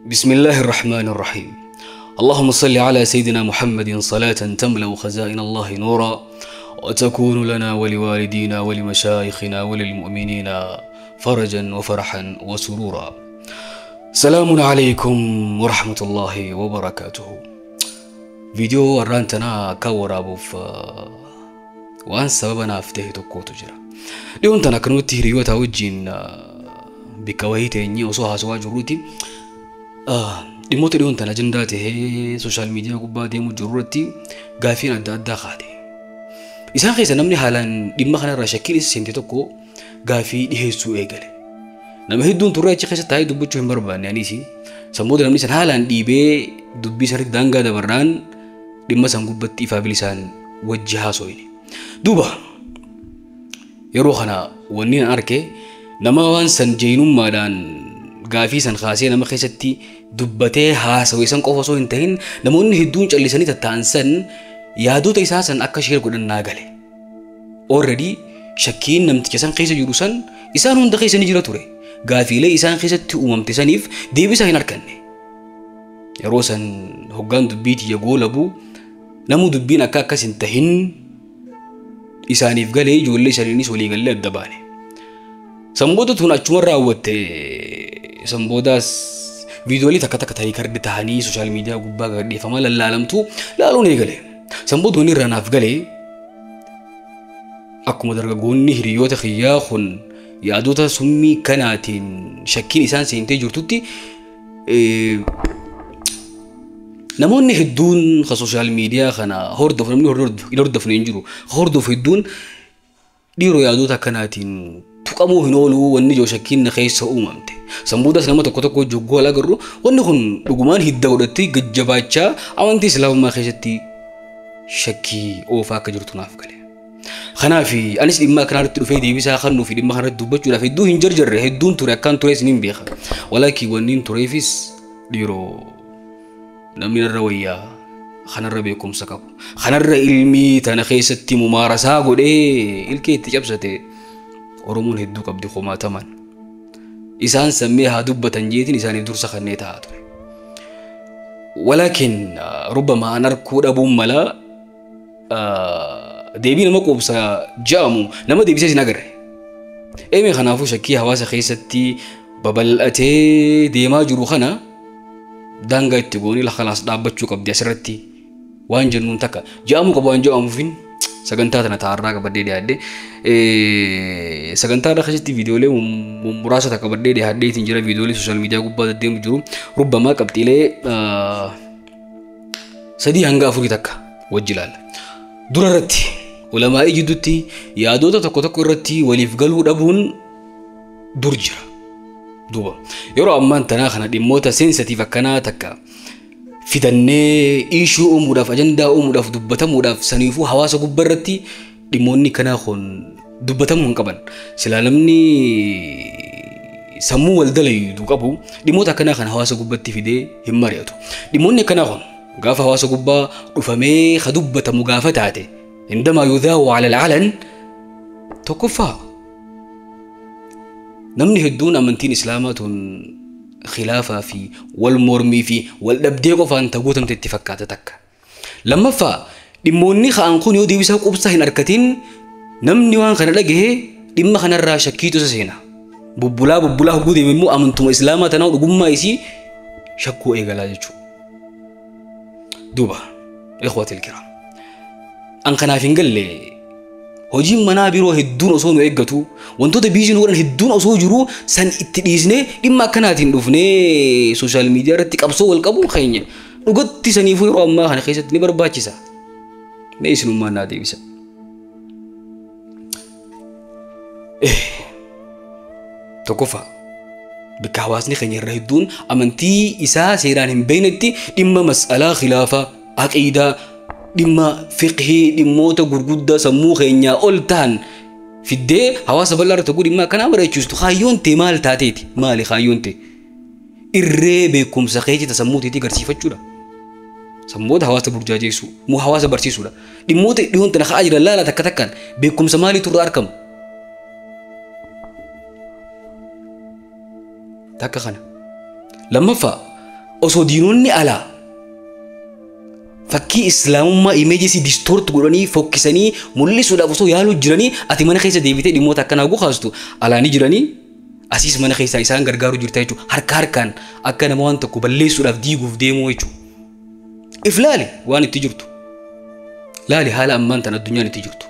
بسم الله الرحمن الرحيم. اللهم صل على سيدنا محمد صلاة تملأ خزائن الله نورا، وتكون لنا ولوالدينا ولمشايخنا وللمؤمنين فرجا وفرحا وسرورا. سلام عليكم ورحمة الله وبركاته. فيديو الرانتنا كورابوف وان سببنا فتيه تكوتو جرا. اليوم تنا كنوتي هريوتا وجين بكواهيتي ني وصوها سوا جروتي. dhimmoota dhiyoon tana ajandaa tahee sooshaal miidiyaa gubbaa deemu jiru irratti gaafiin adda addaa kaate. Isaan keessa namni haalaan dhimma kanarraa shakkiin isa seente tokko gaafii dhiheessuu eegale. Nama hedduun turre achi keessa taa'ee dubbachuu hin barbaanne anis. Sammuuta namni san haalaan dhiibee dubbii sirriitti daangaa dabarraan dhimma san gubbatti ifaa bilisaan wajji haasofne. Duuba yeroo kana wanni an arke nama waan san jeenummaadhaan gaafii san kaasee nama keessatti dubbatee haasawee san qofa osoo hin tahin namoonni hedduun callisanii tatta'an san yaadota isaa san akka share godhan naa gale. Already shakkiin namticha san keessa jiru san isaan hunda keessa ni jira ture. Gaafiilee isaan keessatti uumamte saniif deebisaa hin arganne. Yeroo san hoggaan dubbii tiyya goolabu namuu dubbiin akka akkas hin tahin isaaniif galee ijoollee isaaniinis walii galee adda baane. Sanboota tun achuma raawwatte. Sanboodaas viidiyoolee takka takka tarii kardi tahanii sooshaal miidiyaa gubbaa gadhiifamaa lallaalamtu laaluun eegale. Sanboota wanni irraa naaf galee akkuma dargaggoonni hiriyoota kiyyaa kun yaadota summii kanaatiin shakkiin isaan seentee jirtutti namoonni hedduun ka sooshaal miidiyaa kana hordofu namni hin hordofne hin jiru. Hordofu hedduun dhiiroo yaadota akkanaatiin tuqamuu hin oolu wanni ijoo shakkiin na keessa uumamte. Sanboodaas nama tokko tokko joggoo ala agarru wanni kun dhugumaan hidda godhattee gajjabaachaa amantii islaamummaa keessatti shakkii oofaa akka jirtu naaf gale. Kanaaf anis dhimma akkanaa irratti dhufee deebisaa kennuu fi dhimma kanarratti dubbachuudhaaf hedduu hin jarjarre hedduun ture akkaan tures ni beeka. Walaakin wanni hin tureefis dhiiroo namni narra wayyaa kanarra beekumsa qabu kanarra ilmii tana keessatti mumaarasaa godhee ilkee itti cabsate Oromoon hedduu qabdi kumaataman. Isaan sammee haa dubbatan jeetiin isaaniif dursa kannee taa'aa ture. Walaakin rubbama an arkuu dhabuun mala deebii nama quubsa ja'amu nama deebisee hin agarre. Eemee kanaafuu shakkii hawaasa keessatti babal'atee deemaa jiru kana daangaa itti goonee lafa dhaabbachuu qabdi asirratti waan jennuun takka ja'amuu qaba waan ja'amuufin sagantaa tana taarraa qabadhee dhiyaadhe. Sagantaa irra keessatti viidiyoolee muraasa takka qabadhee dhiyaadheetiin jira. Viidiyoolee sooshaal miidiyaa gubbaa deddeemu jiru rubbamaa qabxiilee 3 hanga 4 takka wajji ilaalla. Dura irratti ulamaa'ii jidduutti yaadota tokko tokko irratti waliif galuu dhabuun dur jira. Duuba yeroo ammaan tanaa kana dhimmoota seensatiif akkanaa takka fidannee ishuu uumuudhaaf ajandaa uumuudhaaf dubbatamuudhaaf saniifuu hawaasa gubbaa irratti dhimmoonni kanaa kun dubbatamuu hin qaban. Silaa namni sammuu wal dalayu qabu dhimmoota akkanaa kana hawaasa gubbatti fidee hin mari'atu. Dhimmoonni akkanaa kun gaafa hawaasa gubbaa dhufamee ka dubbatamu gaafa taate indamaa yudhaawu ala alcalan tokkoffaa namni hedduun amantiin islaamaa tun khilaafaa fi wal mormii fi wal dhabdee qofaan guutamte itti fakkaata takka. Lammaffaa dhimmoonni ka'an kun yoo deebisaa qubsaa hin argatin namni waan kana dhagahe dhimma kanarraa shakkiitu isa seena. Bubbulaa bubbulaa hogguu deeme immoo amantuma islaamaa tanaa dhugummaa isii shakkuu eegalaa jechuudha. Duuba ikhwatil kiraam an kanaaf hin galle hojiin manaa biroo hedduun osoo nu eeggatu wantoota biizii nu godhan hedduun osoo jiru san itti dhiisnee dhimma akkanaatiin dhufnee sooshaal miidiyaa irratti qabsoo wal qabuun keenya dhugatti saniifuu yeroo ammaa kana keessatti ni barbaachisa. Mee isinummaan naa deebisa. Tokkoffaa bakka hawaasni keenya irra hedduun amantii isaa seeraan hin beeknetti dhimma mas'alaa khilaafaa aqiidaa dhimma fiqhii dhimmoota gurguddaa sammuu keenyaa ol ta'an fiddee hawaasa bal'aa irratti dhimma akkanaa mari'achiistu kaayyoon tee maal taateeti? Maali kaayyoon tee? Irree beekumsa keetii sammuu teetii garsiifachuudha. Sammoota hawaasa burjaajeessuu moo hawaasa barsiisuudha. Dhimmoota dhiyoon tana ka'aa jiran laala takka takkaan beekumsa maaliitu irraa argama? Takka kana. Lammaffaa Osoo diinonni alaa fakkii islaamummaa imeejisii distoort godhanii fokkisanii mul'isuudhaaf osoo yaaluu jiranii ati mana keessa deebitee dhimmoota akkanaa gukaastu alaanii jiranii asiis mana keessaa isaan gargaaruu jirta jechuudha. Harka harkaan akka nama waan tokko balleessuudhaaf diiguuf deemuu jechuudha. If laali waan itti jirtu. Laali haala ammaan tan addunyaan itti jirtu.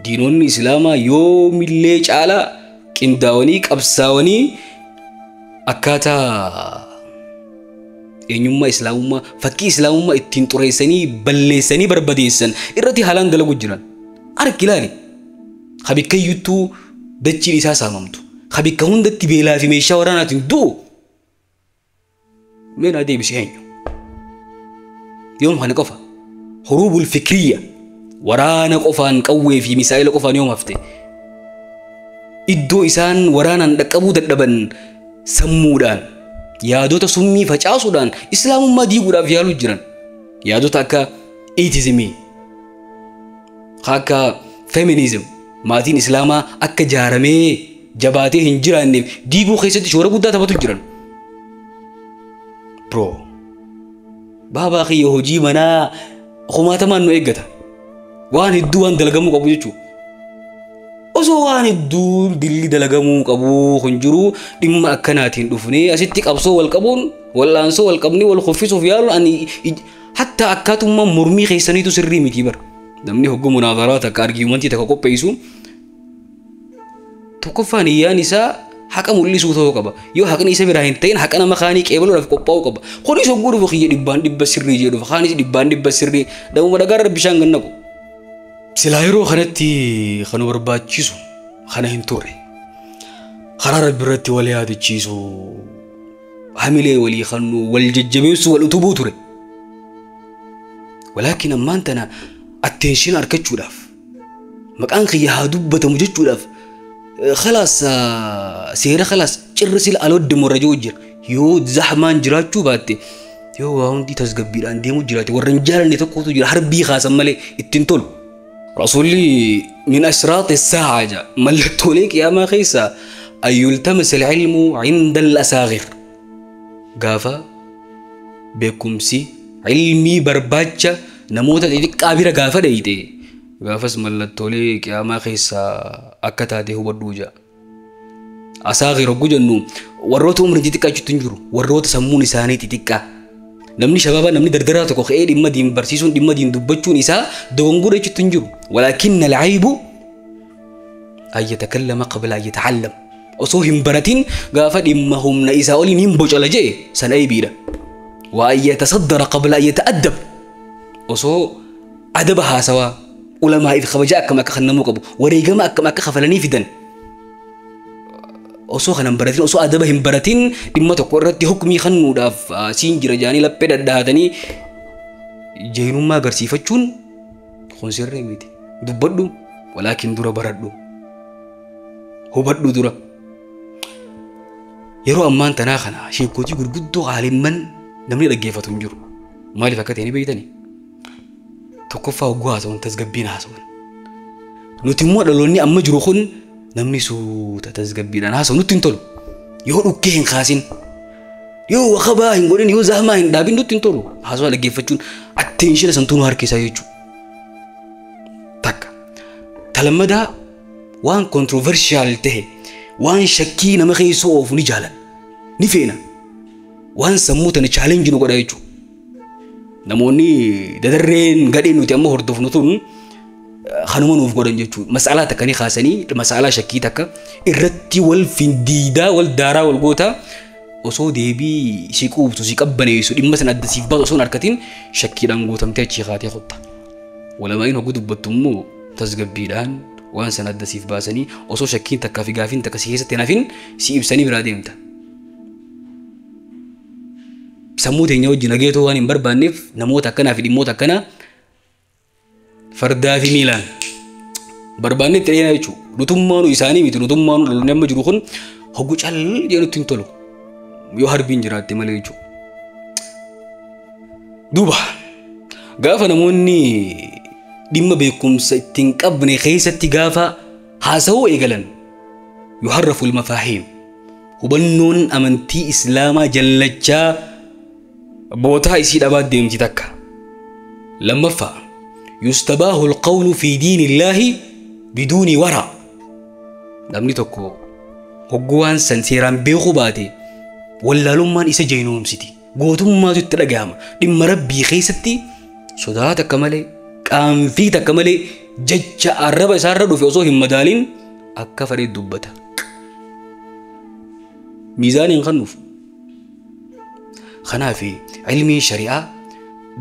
Diinonni islaamaa yoomillee caalaa qindaa'anii qabsaa'anii akkaataa eenyummaa islaamummaa fakkii islaamummaa ittiin xureessanii balleessanii barbadeessan irratti haalaan dalagu jiran. Arki ilaali. Habikkayyuttuu dachiin isaa saamamtu. Habikka hundatti beelaa fi meeshaa waraanaatiin du'u. Mee naa deebisi eenyu? Yoom kana qofa? Huruubul fikriya. Waraana qofaan qawwee fi misaa'ila qofaan yoom hafte? Iddoo isaan waraanaan dhaqqabuu dadhaban sammuudhaan yaadota summii facaasuudhaan islaamummaa diiguudhaaf yaaluu jiran. Yaadota akka atheismii, akka feminism, maatiin islaamaa akka jaaramee jabaatee hin jiraanneef diiguu keessatti shoora guddaa taphatu jiran. Bro, baabaa kiyya hojii manaa kumaatamaan nu eeggata. Waan hedduu waan dalagamuu qabu jechuudha. Osoo waan hedduu dilli dalagamuu qabu kun jiru dhimma akkanaatiin dhufnee asitti qabsoo wal qabuun wal'aansoo wal qabnee wal kuffisuuf yaaluun ani hatta akkaatummaa mormii keessaniitu sirrii miti bara. Namni hogguu munaadaraa takka argiyumantii takka qopheessu tokkoffaan iyyaan isaa haqa mul'isuu ta'uu qaba. Yoo haqni isa biraa hin ta'in haqa nama kaanii qeebaluudhaaf qophaa'uu qaba. Kunis hogguu dhufu kiyya dhibbaan dhibba sirrii jedhu kaanis dhibbaan dhibba sirrii dhabuma dhagaarra bishaan gad naqu. Silaa yeroo kanatti kan nu barbaachisu kana hin turre. Karaa Rabbi irratti wal yaadachiisu, hamilee walii kannu, wal jajjabeessu, wal utubuu ture. Walaakin ammaan tana attention argachuudhaaf maqaan kiyya haa dubbatamu jechuudhaaf khalaas seera khalaas cirri sila aloddimu irra jiru jira. Yoo zahmaan jiraachuu baatte yoo waa hundi tasgabbiidhaan deemuu jiraate warra hin jaalanne tokkotu jira harbii kaasan malee ittiin tolu. Rasuulli min ashraaxi saa'a jedha mallattoolee qiyaamaa keessaa an yultamasa al-ilmu cinda al-asaagir gaafa beekumsi ilmii barbaacha namoota xixiqqaa bira gaafa dhayite gaafas mallattoolee qiyaamaa keessaa akka taate hubadhuu jedha. Asaagir hogguu jennu warroota umriin xixiqqaa jechuutti hin jiru warroota sammuun isaanii xixiqqaa. Namni shabaabaa namni dardaraa tokko ka'ee dhimma diin barsiisuun dhimma diin dubbachuun isaa dogongora jechuutti hin jiru. Walaakinna al-aybu an yatakallama qabla an yata'allam. Osoo hin baratin gaafa dhimma humna isaa oliin hin bocala jee san aybiidha. Wa an yatasaddara qabla an yata'addab. Osoo adaba haasawaa ulamaa'iif kabaja akkam akka kennamuu qabu wareegama akkam akka kafalanii fidan. Osoo kana hin baratin osoo adaba hin baratin dhimma tokko irratti hukumii kennuudhaaf siin jira jaanii laphee dhadhaatanii jeenummaa agarsiifachuun kun sirrii miti. Dubbadhu walaakin dura baradhu. Hubadhu dura. Yeroo ammaan tanaa kana sheekotii gurguddoo aalimman namni dhaggeeffatu hin jiru. Maaliif akka ta'e ni beektanii? Tokkoffaa hogguu haasawan tasgabbiin haasawan. Nuti immoo dhaloonni amma jiru kun namni suuta tasgabbiidhaan haasawu nutti hin tolu. Yoo dhukkee hin kaasin, yoo waqabaa hin godhin, yoo zahmaa hin dhaabin nutti hin tolu. Haasawaa dhaggeeffachuun attention santuu nu harkisaa jechuudha. Takka. Talammadaa waan controversial ta'e, waan shakkii nama keessoo oofu ni jaalan, ni feena. Waan sammuu tana challenge nu godha jechuudha. Namoonni dadarreen gadheen nuti amma hordofnu tun kanuma nuuf godhan jechuudha. Mas'alaa takka ni kaasanii mas'alaa shakkii takka irratti wal findiidaa wal daaraa wal gootaa osoo deebii si quubsu si qabbaneessu dhimma sana adda siif baasu osoo hin argatin shakkiidhaan guutamtee achii kaatee qotta. Walamaa'iin hogguu dubbattu immoo tasgabbiidhaan waan sana adda siif baasanii osoo shakkiin takkaa fi gaafiin takka si keessatti hin hafin si ibsanii biraa deemta. Sammuu teenya wajjin nageetoo waan hin barbaanneef namoota akkanaa fi dhimmoota akkanaa fardaa fi miilaan barbaanne itti dheeraa jechuudha. Nutummaanuu isaanii miti nutummaanuu dhaloonni amma jiru kun hogguu cal jedhutti hin tolu. Yoo harbiin jiraatte malee jechuudha. Duuba gaafa namoonni dhimma beekumsa ittiin qabne keessatti gaafa haasawuu eegalan yuharrafu al-mafaahiim hubannoon amantii islaamaa jallachaa Bootaa isii dhabaa deemti takka. Lammaffaa yustabaahu alqawlu fi diinillaahi biduuni wara. Namni tokko hogguu waan san seeraan beekuu baate wallaalummaan isa jeenuumsiti. Gootummaatu itti dhagahama. Dhimma rabbii keessatti sodaa takka malee qaanfii takka malee jecha arraba isaarra dhufe osoo hin madaalin akka fedhe dubbata. Miizaaniin kan dhufu. Kanaaf ilmiin shari'aa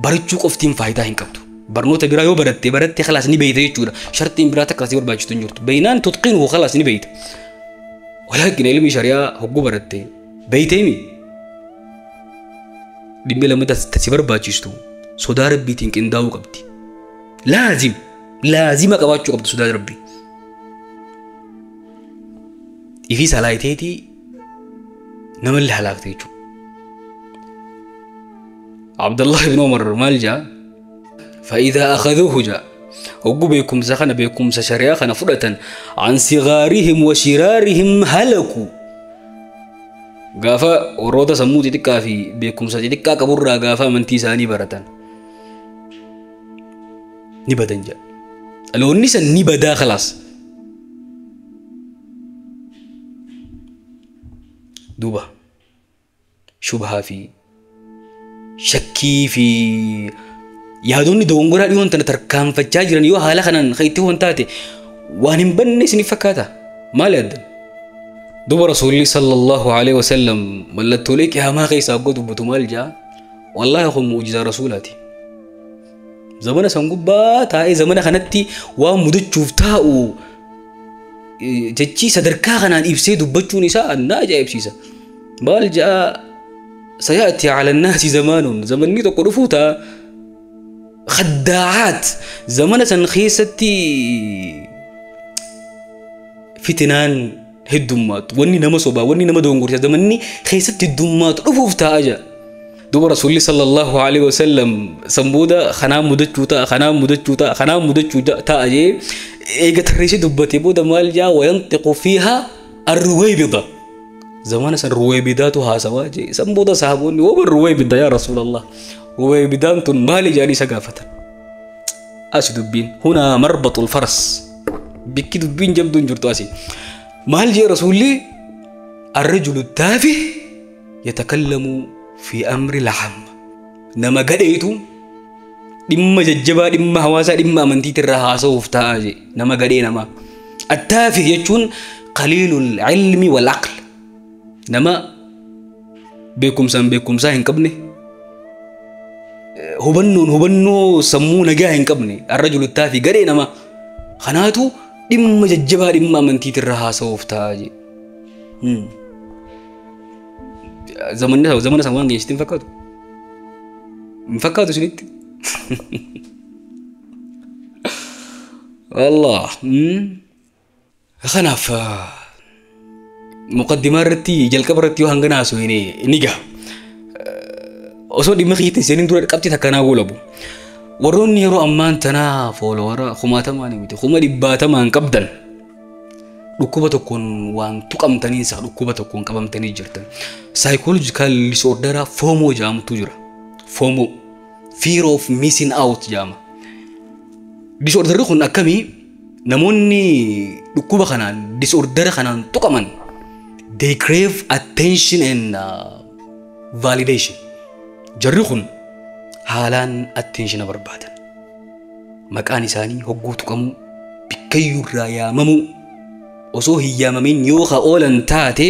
barachuu qoftiin faayidaa hin qabdu. Barnoota biraa yoo baratte khalaas ni beeyta jechuudha. Shartiin biraa takka si barbaachistu hin jirtu. Beeynaan tutqinuhu khalaas ni beeyta. Walaakin ilmi shari'aa hogguu baratte beeyteemi. Dhimmi lammataa si barbaachistu sodaa rabbiitiin qindaa'uu qabdi. Laazim laazima qabaachuu qabdi sodaa rabbii. Ifii salaayiteetii namallee halaakte jechuudha. عبد الله بن عمر مالجا فإذا أخذوه جاء وقو بكم سخن بكم سشريا خنا فرة عن صغارهم وشرارهم هلكوا قافا ورودا سموتي تكا في بكم سجدكا كبرا قافا من تيساني برتان نبدن جاء لو نسا نبدا خلاص دوبا شبهة في shakkii fi yaadonni dogongoraa dhiyoon tana tarkaanfachaa jiran yoo haala kanaan kayitti waan taate waan hin banne isiniif fakkaata. Maal yaaddan? Duba Rasuulli sallallahu alaihi wasallam mallattoolee qiyaamaa keessaa hoggoo dubbatu maal jaa? Wallaahi kun mu'jizaa rasuulaati. Zamana san gubbaa taa'ee zamana kanatti waan mudachuuf taa'u jechi sadarkaa kanaan ibsee dubbachuun isaa na ajaa'ibsiisa. Maal jaa? سيأتي على الناس زمان زمني تقرفوتا خداعات زمن سنخيستي فتنان هدومات وني نما صوبا وني نما دونغور زمني خيستي الدمات رفوفتا أجا دوب رسول صلى الله عليه وسلم سمبودا خنام مدچوتا خنام مدچوتا خنام مدچوتا أجي إيجا تريشي دبتي بودا مالجا وينطق فيها الرويبضة زمان سن رويبضات هاسواجي سنبودا صحابوني وبر رويبضة يا رسول الله رويبضان مالي جاني سقافة أسدبين هنا مربط الفرس بكي دبين جمدون جرتو أسي مال جي رسولي الرجل التافه يتكلم في أمر العام نما قديتو دم ججبا دم هواسا دم أمنتي ترهاسا وفتاجي نما قدي نما التافه يجون قليل العلم والعقل نما beekumsaan hin qabne hubannoon hubannoo sammuu nagaa hin qabne arrajulu taafi gadhee nama kanaatu dhimma jajjabaa dhimma amantiitirra haasa'uuf ta'a jee. Zamana san waan geessitti hin fakkaatu. Hin fakkaatu isinitti. Allah. Kanaaf muqaddimaa irratti jalqaba irratti yoo hangana haasofne ni gaha. Osoo dhimma kiyyatti hin seenin dura qabxii takka naa goolabu. Warroonni yeroo ammaan tanaa foolowara kumaatamaan miti kuma dhibbaatamaan qabdan dhukkuba tokkoon waan tuqamtanii isa dhukkuba tokkoon qabamtanii jirtan. Psychological disorder FOMO jedhamutu jira. FOMO fear of missing out jedhama. Disorderri kun akkamii namoonni dhukkuba kanaan disordera kanaan tuqaman they crave attention and validation. Jarri kun haalaan attention barbaadan. Maqaan isaanii hogguu tuqamuu, bikkayyuu irraa yaamamuu, osoo hin yaamamin yoo ka oolan taate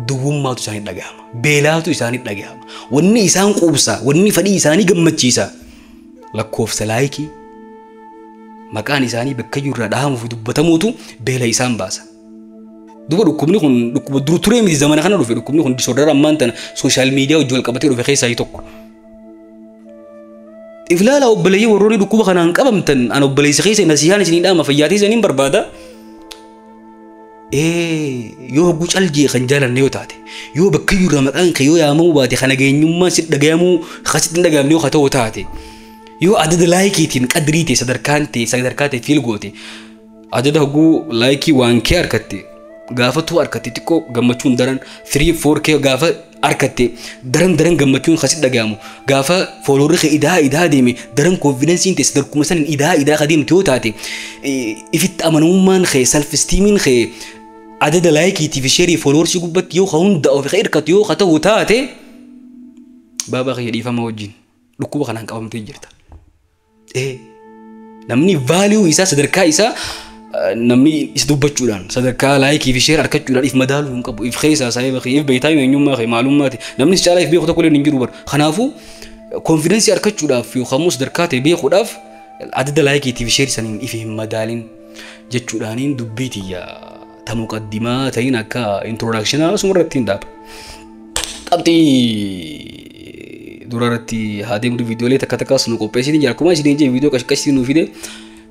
duwwummaatu isaanii dhagahama. Beelaatu isaanii dhagahama. Wanni isaan quubsa, wanni fedhii isaanii gammachiisa. Lakkoofsa laayikii maqaan isaanii bakkayyuu irraa dhahamuu fi dubbatamuutu beela isaan baasa. Duba dhukkubni kun dhukkuba dur turee miti zamana kana dhufe dhukkubni kun disorder ammaan tana sooshaal miidiyaa wajjin wal qabatee dhufe keessaa tokko. Iflaala obboleeyyii warroonni dhukkuba kanaan qabamtan an obboleessa keessa nasihaan isinii dhaama fayyaatii isiniin barbaada. Yoo hogguu caljee kan jaalanne yoo taate yoo bakkayyuu irraa maqaan kee yoo yaamamuu baate kan nageenyummaan si dhagayamuu akkasitti hin dhagayamne yoo ta'u taate yoo adada laayikiitiin qadrii ta'e sadarkaan ta'e sadarkaa ta'e fiil goote adada hogguu laayikii waan kee harkatte gaafa tuu harkatte xiqqoo gammachuun daran 3 4 kee gaafa arkatte daran daran gammachuun kasit dhagahamu gaafa fooloorri kee idaa idaa deeme daran konfidensiin tee sadarkuma saniin idaa idaa kadeemte yoo taate ifitti amanamummaan kee self esteemiin kee adada laayikiitii fi sheerii fooloorsii gubbatti yoo hunda of hirkatu yoo ta'u taate baabaa kiyya dhiifama wajjin dhukkuba kanaan qabamtee jirta. Namni vaaliyuu isaa sadarkaa isaa namni isa dubbachuudhaan sadarkaa laayikii fi sheer argachuudhaan if madaaluu hin qabu if keessaa saayiba kee if beektaa eenyummaa kee maalummaati namni si caalaa if beeku tokko illee hin jiru bara. Kanaafuu konfidensii argachuudhaaf yookaan immoo sadarkaa ta'e beekuudhaaf adada laayikiitii fi sheerii saniin if hin madaalin jechuudhaaniin dubbii tiyya ta muqaddimaa ta'in akka introdakshinaa asuma irratti hin dhaaba. Qabxii dura irratti haa deemnu viidiyoolee takka takkaas nu qopheessanii jira. Akkuma isin jee viidiyoo qashqashtii nu fide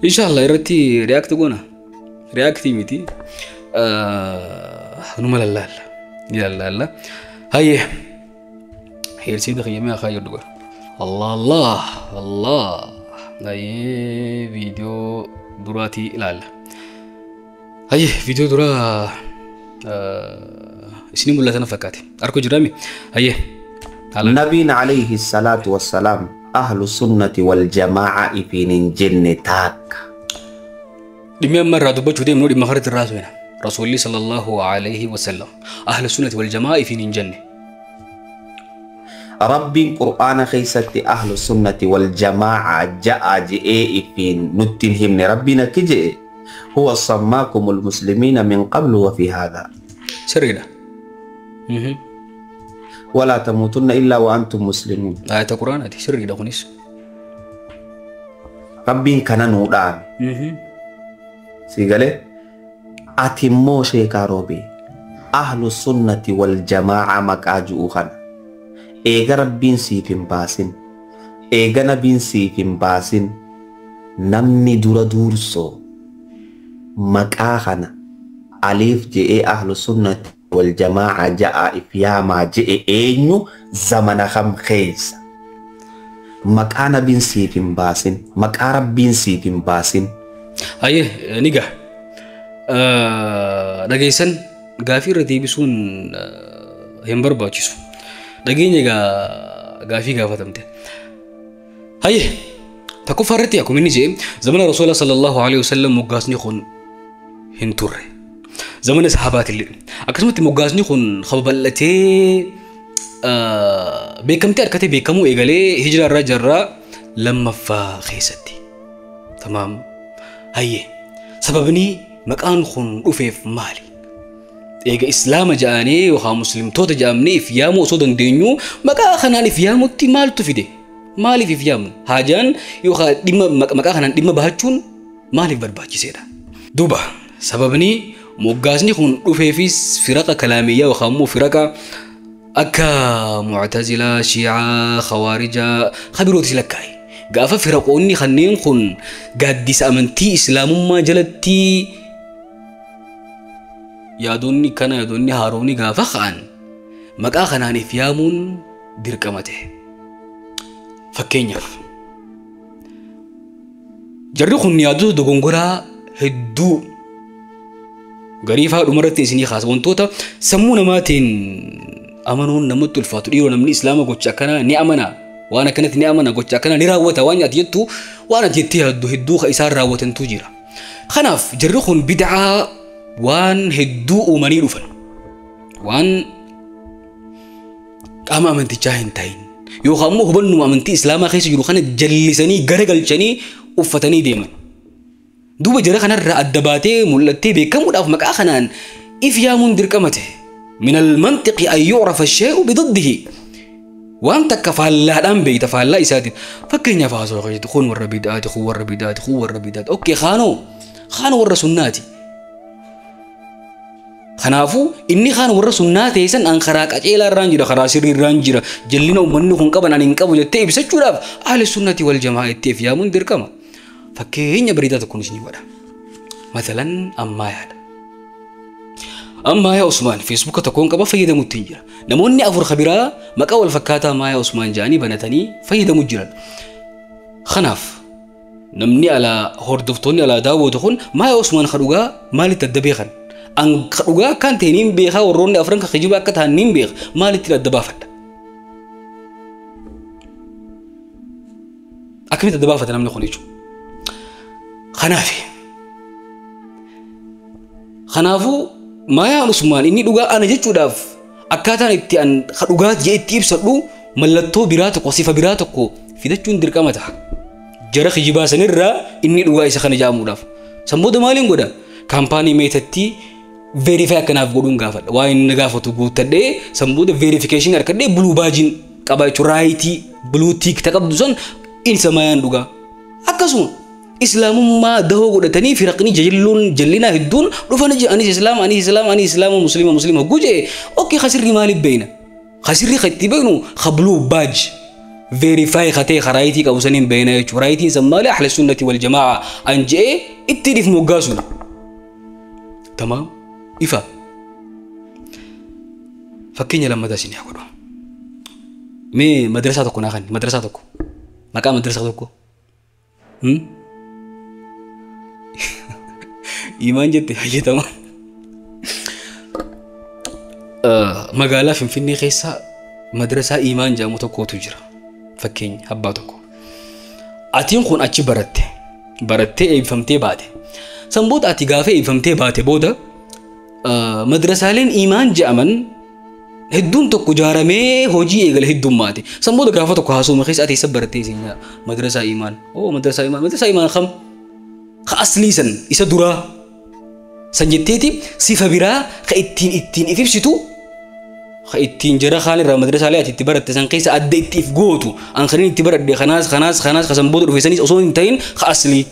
inshallah irratti react goona. React miti numa lallaalla ni lallaalla. Hayyee heersiida kiyyamee haa jedhu gara. Allah Allah Allah hayyee viidiyoo duraatii ilaalla. Hayyee viidiyoo duraa isinii mul'atan fakkaate harka jiraami hayyee. Nabiin alayhi salaatu wassalaam ahlu sunnati wal jamaa'a ifiin hin jenne taakka. Dhimmi amma irraa dubbachuu deemnu dhimma kanatti irraa soena. Rasuulli sallallahu alayhi wasallam ahlu sunnati wal jamaa'a ifiin hin jenne. Rabbiin Qur'aana keessatti ahlu sunnati wal jamaa'a ja'a je'ee ifiin nutti hin himne. Rabbiin akki je'e huwa sammaakumul muslimiina min qablu wa fi haadha. Sirriidha. ولا تموتن إلا وأنتم مسلمون. آية القرآن هذه سري لغنيس. ربي كان نودان. سيقالي أتمو شيكا روبي أهل السنة والجماعة مكاجو خان. إيغا ربين سيفين باسين. إيغا نبين سيفين باسين. نمني دورا دورسو. مكاخنا. أليف جي أهل السنة والجماعة جاء إفياما جاء إينيو زمن خم خيس مكان بين سيفين باسين مكان بين سيفين باسين. أيه نجح دقيسن غافير ديبسون هم برباچيسو دقيني غافي غافتمته. هاي تكفرتي أكو مني جي زمن رسول الله صلى الله عليه وسلم مقاسني خون هنتوري زمن الصحابات اللي أكسمت مقاسني خون خبلتي بكم تركتي بكم إيجالي هجرة رجرة لما فخيستي تمام. هاي سببني مكان خون أوفيف مالي إيجا إسلام جاني وخا مسلم توت جامني في يامو صودن دينيو مكان خناني في يامو تي مال تفيده مالي في يامو هاجان يوخا دم مكان خنان دم بهاتشون مالي برباچي سيدا دوبا سببني مقاسني خون أوفيف فرقة كلامية وخامو فرقة أكا معتزلة شيعة خوارجة خبروا تسلكاي قافة فرقوني خنين خون قدس أمنتي إسلام ما جلتي يادوني كان يادوني هاروني قافة خان مقا خناني فيامون دركمته فكينير جرخون يادو دغونغورا هدو غريفة عمرتي سني خاص وانتوتا سمونا ماتين أمنون نمت الفاتور إيرو نمني إسلام قوتش أكنا نأمنا وأنا كانت نأمنا قوتش أكنا نراوتا وأنا أتيتو وأنا أتيتي هدو هدو خيسار راوتن توجيرا خناف جرخون بدعة وان هدو أمني رفن وان أما أمنتي جاهن تاين يوخامو هبنو أمنتي إسلاما خيس جرو خنا جلسني غرقلشني وفتني ديما دوبا جرخنا الرأ الدباتي ملتي بكم وداف مكا خنان إفيامون دركمته من المنطق أن يعرف الشيء بضده وأنت كفالا أم بيت فالا إساتين فكرني فازو غيت خون والربيدات خون والربيدات خون والربيدات أوكي خانو خانو والرسولناتي خنافو إني خانو والرسولناتي سن أن خراك أجيل الرانجرة خراسير الرانجرة جلنا ومنو خون قبنا ننقبو جتي بسجولاف أهل السنة والجماعة التيف يا مندر كما فكرني بريدات كون شني ولا مثلا أما يا أما يا عثمان فيسبوك تكون كبا فيدا متنجرة نموني أفر خبيرة مكاول فكاتا ما يا عثمان جاني بنتني فيدا مجرد خناف نمني على هوردفتوني على داود خون ما يا عثمان خروجا مالي تدبيخن An dhugaa akkaan ta'e niin beekaa warroonni afran ka kijibaa akka ta'an niin beeka maalittiin adda baafadha? Akkamitti adda baafata namni kun jechuudha? Kanaafuu Maayaan Usmaan inni dhugaa ana jechuudhaaf akkaataan itti an dhugaa jee itti ibsadhu mallattoo biraa tokko sifa biraa tokko fidachuun dirqama ta'a. Jara kijibaa sanirraa inni dhugaa isa kana jaamuudhaaf. San booda maaliin godha? Kaampaanii meetatti verify akkanaaf godhuun gaafadha. Waan inni gaafatu guuttadhee san booda verification harkadhee blue badge qaba jechuudha. Raayitii blue tick qabdu san isa Maayaan dhugaa. Akkasuma islaamummaa dahoo godhatanii firaqni jalluun jallinaa hedduun dhufanii jiru. Anis islaama anis islaama anis islaama muslima muslima gujee okay khasirri maaliif beeyna? Khasirri khatti beeynu khabluu badge verify khatee kharaayitii qabu saniin beeyna jechuudha. Raayitiin san maali ahli sunnati wal jamaa an je'ee itti dhif moggaasuudha. Tamaam ifa. Fakkeenya lammataa isin haa godhu. Mee madrasaa tokko naa kenni madrasaa tokko maqaa madrasaa tokko. Imaan jette fayyadama. Magaalaa Finfinnee keessa madrasaa Imaan jedhamu tokkotu jira. Fakkeenya abbaa tokko. Atiin kun achi baratte. Barattee eebbifamtee baate. San booda ati gaafa eebbifamtee baate booda madrasaaleen Imaan jedhaman hedduun tokko ijaaramee hojii eegale heddummaate. San booda gaafa tokko haasuma keessa ati eessa barattee isin madrasaa Imaan. Oo madrasaa Imaan madrasaa Imaan kam? Ka aslii san isa duraa san jetteeti sifa biraa ka ittiin ittiin if ibsitu ka ittiin jara kaan irraa madrasaalee ati itti baratte san keessa adda itti if gootu an kanin itti baradhe kanaas kanaas kanaas ka san booda dhufe sanis osoo hin ta'in ka aslii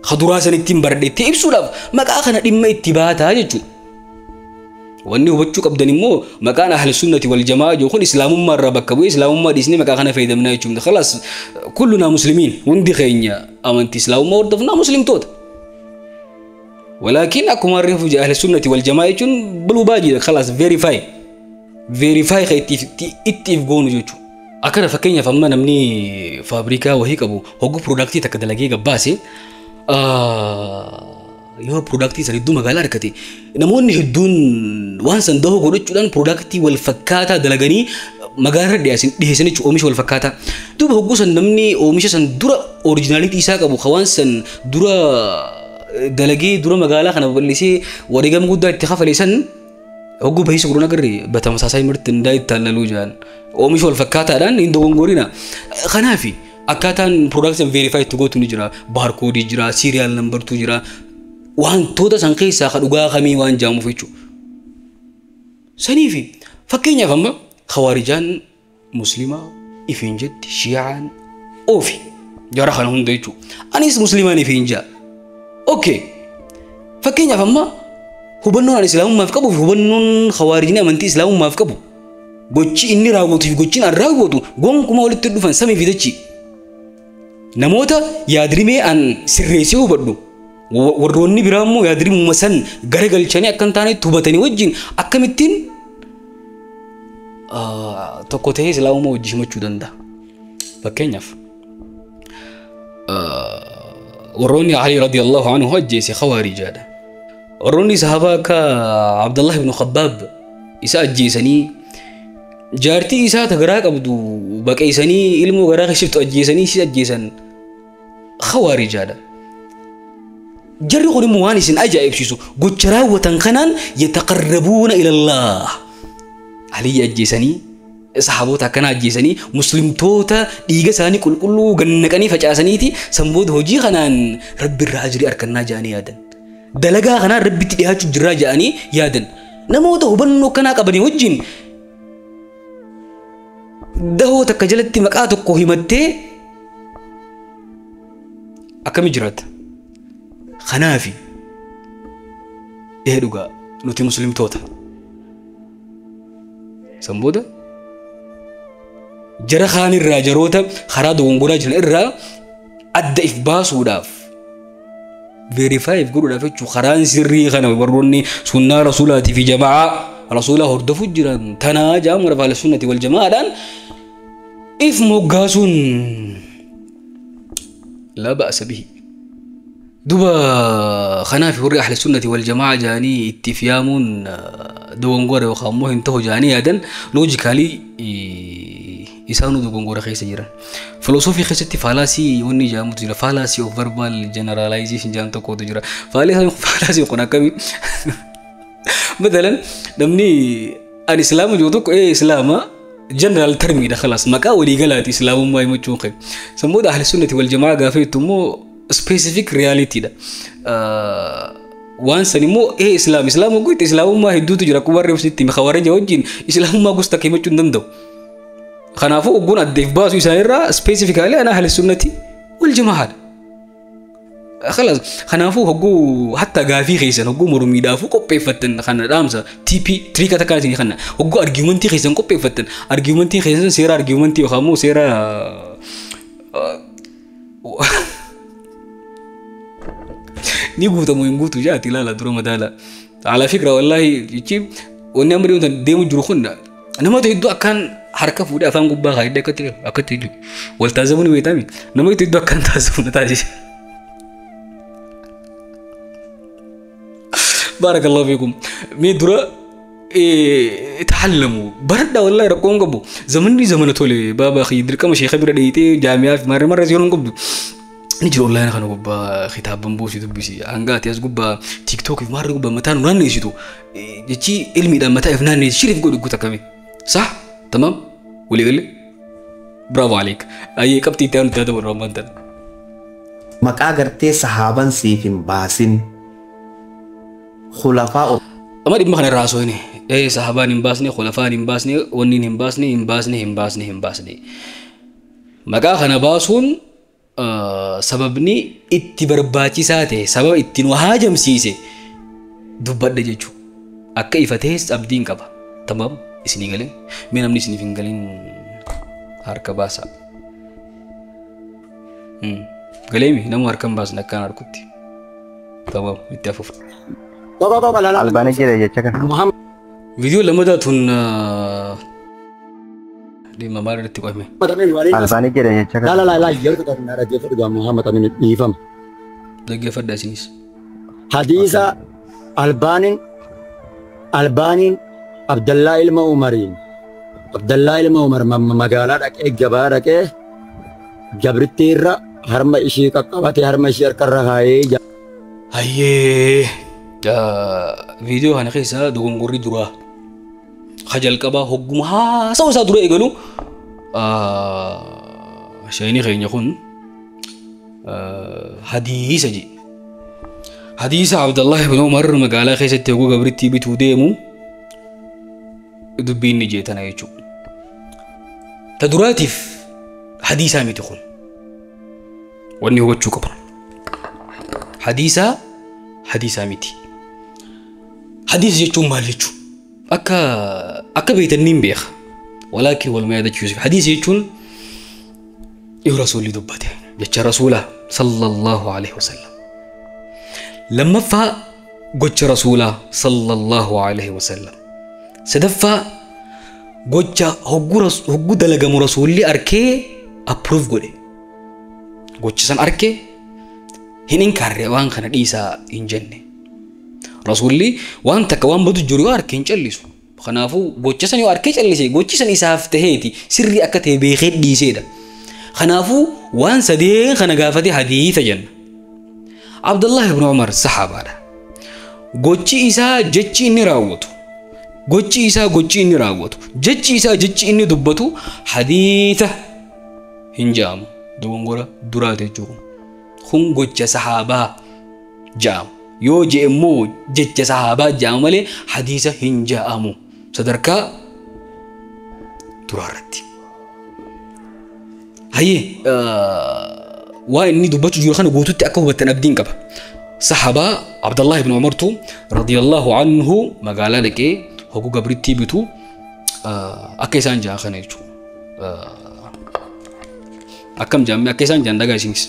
ka duraa san ittiin baradhe itti ibsuudhaaf maqaa kana dhimma itti baataa jechuudha. Wanni hubachuu qabdan immoo maqaan ahli sunnati wal jamaa jiru kun islaamummaa irraa bakka bu'ee islaamummaa dhiisnee maqaa kana fayyadamnaa jechuudha. Khalaas kullunaa muslimiin hundi keenya amantii islaamummaa hordofnaa muslimtoota. ولكن أكو مرة في أهل السنة والجماعة يجون بلو باجي خلاص verify verify خيتي إتي في جوجو أكره فكينيا فما نمني فابريكا وهيك أبو هو برودكتي تكدلجي جباسي yoo productii san hedduu magaalaa argate namoonni hedduun waan san dahoo godhachuudhaan productii wal fakkaataa dalaganii magaalaa irra dhiyeessan jechuudha oomisha wal fakkaataa. Duuba hogguu san namni oomisha san dura oriijinaalitii isaa qabu waan san dura dalagee dura magaalaa kana babal'isee wareegama guddaa itti kafale san hogguu bahiisa godhuun agarre በተመሳሳይ ምርት እንዳይታለሉ ጃን oomisha wal fakkaataadhaan hin dogongorina. Kanaafi akkaataan production verify itti gootu ni jira, baarkoodii jira, serial numbertu jira. Wantoota san keessaa ka dhugaa kamii waan jaamuuf jechuudha. Saniifi fakkeenyaaf amma khawaarijaan muslimaa ifiin jetti shi'aan oofi jara kana hunda jechuudha. Anis muslimaan ifiin jaa. Okay. Fakkeenyaaf amma hubannoon ani islaamummaaf qabuu fi hubannoon khawaarijni amantii islaamummaaf qabu gochi inni raawwatu fi gochiin an raawwatu gonkumaa walitti dhufan samii fi dachii. Namoota yaadrimee an sirreessee hubadhu warroonni biraa immoo yaadrimuma san garagalchanii akka hin taanetti hubatanii wajjin akkamittiin tokko ta'ee islaamummaa wajjin himachuu danda'a. Fakkeenyaaf warroonni Ali radiyallahu anhu ajjeese khawaarijaadha. Warroonni sahabaa akka Abdallah ibn Khabbaab isa ajjeesanii jaartii isaa ta garaa qabdu baqeessanii ilmoo garaa keessattu ajjeesanii isa ajjeesan khawaarijaadha. Jarri kun immoo waan isin ajaa'ibsiisu gocha raawwatan kanaan yataqarrabuuna ilallah. Aliyyi ajjeesanii sahaboota akkanaa ajjeesanii muslimtoota dhiiga isaanii qulqulluu gannaqanii facaasaniiti san booda hojii kanaan rabbi irraa ajrii argannaa jedhanii yaadan. Dalagaa kanaan rabbitti dhiyaachuu jirraa jedhanii yaadan. Namoota hubannoo akkanaa qabanii wajjin dahoo takka jalatti maqaa tokko himattee akkami jiraatta? Kanaafi ee dhugaa nuti muslimtoota. San booda jara kaan irraa jaroota karaa dogongoraa jiran irraa adda if baasuudhaaf verify if godhuudhaaf jechuun karaan sirrii kana warroonni sunnaa rasuulaatii fi jamaa rasuulaa hordofuu jiran tanaa jaamu rafaala sunnati wal jamaadhaan if moggaasuun laa ba'asa bihi. Duba kanaaf warri ahli sunnati wal jamaa jaanii itti fiyaamuun dogongora yookaan immoo hin ta'u jaanii yaadan logically isaanuu dogongora keessa jiran. Filosoofii keessatti fallacy wanni jedhamutu jira. Fallacy of verbal generalization jedhamu tokkotu jira. Fallacy kun akkamii? Matalan namni ani islaama jiru tokko islaama general termiidha خلاص maqaa waliigalaati islaamummaa himachuun qabu. Sammuudha ahli sunnati wal jamaa gaafa jettu immoo specific reality dha. Waan san immoo islaam islaama goite islaamummaa hedduutu jira akkuma warri ibsitti khawaarijaa wajjin islaamummaa gosa takka himachuu hin danda'u. Kanaafuu ogguun addeef baasu isaanirraa specifically ana ahli sunnati wal jamaadha. خلاص kanaafuu hogguu hatta gaafii keessan hogguu mormiidhaafuu qopheeffattan kana dhaamsa TP trick takkaa isin kana hogguu argumentii keessan qopheeffattan argumentii keessan seera argumentii yookaan immoo seera ni guutamu hin guutu jaati ilaala dura madaala. Ala fikra wallahi jechi wanni amma deemu jiru kun namoota hedduu akkaan harka fuudhee afaan gubbaa kaa'ee akkatti wal taasifamuu ni beekami namoota hedduu akkaan taasifamu na taasisa. بارك الله فيكم. ميدرا تعلموا بردا والله ركون قبو زمني زمن تولي بابا خي درك مشي خبره ديتي جامعه في مره مره زيرون قبو نجي اونلاين خنو قبا خطاب بنبوسي دبسي انغات ياس قبا تيك توك في مره قبا متان نانيشتو جتي علمي دا متى فنان شريف قول قلت كمي صح تمام ولي قال برافو عليك اي كبتي تان تدور رمضان مقا غرتي صحابن سيفين باسين خلفاء أما دي مخنا راسو هني إيه صحابان إمباسني خلفاء إمباسني ونين إمباسني إمباسني إمباسني إمباسني مقا خنا باسون سببني اتبرباتي ساته سبب اتنوهاجم سيسي دبت دجيجو أكا إفتهس أبدين كبا تمام إسني قلين مين أمني إسني فين قلين هاركا باسا قليمي نمو هاركا باسنا كان هاركوتي تمام اتفق Albani jedhe jecha kana. Viidiyoo lammataa tun dhimma maal irratti qo'ame? Albani jedhe jecha kana. La la yeroo tokko na dhaggeeffadhu Muhammad Amin dhiifama. Dhaggeeffadha isinis. Hadiisa Albaaniin Abdallaa ilma Umariin Abdallaa ilma Umar magaalaa dhaqee gabaa dhaqee gabrittii irra harma ishii qaqqabatee harma ishii harkarra kaayee. Hayyee. Viidiyoo kana keessa dogongorri duraa jalqabaa hogguma haasawa isaa dura eegalu shayini keenya kun hadiisa jedhe. Hadiisa Abdallah ibn Umar magaalaa keessatti hogguu gabrittii bituu deemu dubbiin ni jeetana jechuudha. Ta duraatiif hadiisaa miti kun wanni hubachuu qabnu. Hadiisaa miti. Hadiisa jechuun maal jechuun? Akka beektan niin beeka. Walaakin walumaa yaadachiisuuf hadiisa jechuun yoo rasuulli dubbate jecha rasuulaa sallallahu alaihi wasallam. Lammaffaa gocha rasuulaa sallallahu alaihi wasallam. Sadaffaa gocha hogguu dalagamu rasuulli arkee approve godhe. Gocha san arkee hin inkarre waan kana dhiisaa hin jenne. Rasuulli waan takka waan badu jiru yoo harkee hin callisu. Kanaafuu gocha san yoo harkee callise gochi san isaaf taheeti sirrii akka ta'e beekee dhiiseedha. Kanaafuu waan sadeen kana gaafate hadiisa jenna. Abdallah ibn Umar saxaabaadha. Gochi isaa jechi inni raawwatu. Gochi isaa gochi inni raawwatu. Jechi isaa jechi inni dubbatu hadiisa hin jedhamu. Dogongora duraate jechuudha. Kun gocha sahaabaa jedhamu. Yoo je'e immoo jecha sahaabaa jedhamu malee hadiisa hin jedhamu. Sadarkaa duraarratti. Hayyee waa inni dubbachuu jiru kana guututti akka hubattan abdiin qaba. Sahaabaa Abdallah ibn Umartu radiyallahu anhu magaalaa dhaqee hogguu gabrittii bitu akka isaan jedhan kana jechuudha. Akkam jedhamee akka isaan jedhan dhagaa isinis.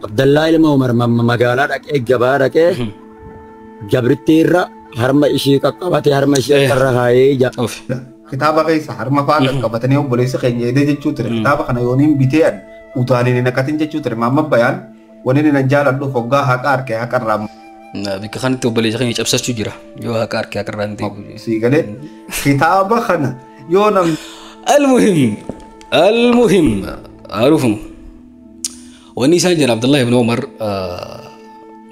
Abdallaa ilma Umar magaalaa dhaqee gabaa dhaqee gabrittii irra harma ishii qaqqabatee harma ishii harkarra kaayee jira. Kitaaba keessa harma fa'aa qaqqabatanii obboleessa keenya eedee jechuu ture. Kitaaba kana yooniin bitee Utaaniin hin naqatin jechuu ture. Maamma bayaan wanni inni nan jaaladhuuf hoggaa haqa harkee haqa irraa Bikka kanatti obboleessa keenya cabsachuu jira. Yoo haqa harkee haqa irraa hin deebi'u. Sii galee kitaaba kana yoo namni المهم المهم عارفهم wanni isaan jedhan Abdullah ibn Umar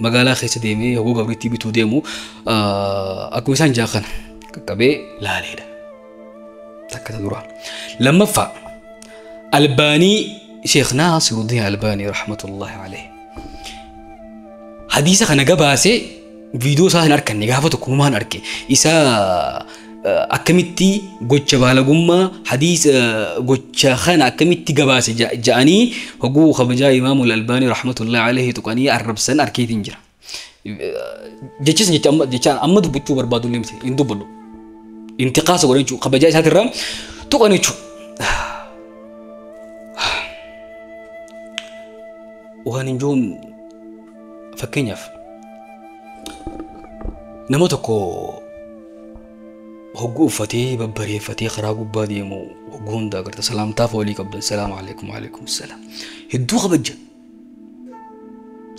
magaalaa keessa deemee hogguu gabriitti bituu deemu akkuma isaan jaa kana qaqqabee laaleedha. Takka ta dura. Lammaffaa Albaanii Sheekh Naasiruddin Albaanii rahmatullahi alayhi. Hadiisa kana gabaasee viidiyoo isaa hin arkanne gaafa tokkummaan arke isa akkamitti gocha baalagummaa hadiisa gocha kana akkamitti gabaase ja'anii hogguu kabajaa Imaamul Albaanii rahmatullahi alayhi tuqanii arrabsan arkeetiin jira. Jechis jecha amma dubbachuu barbaadu illee miti hin dubbadhu. Intiqaasa godhan jechuudha kabajaa isaatirraa tuqan jechuudha. Waan hin jiruun fakkeenyaaf nama tokko hogguu uffatee babbareeffatee karaa gubbaa deemu hogguu hunda agarta salaamtaaf walii qabdan salaamu alaikum waalaikum salaam hedduu kabajja.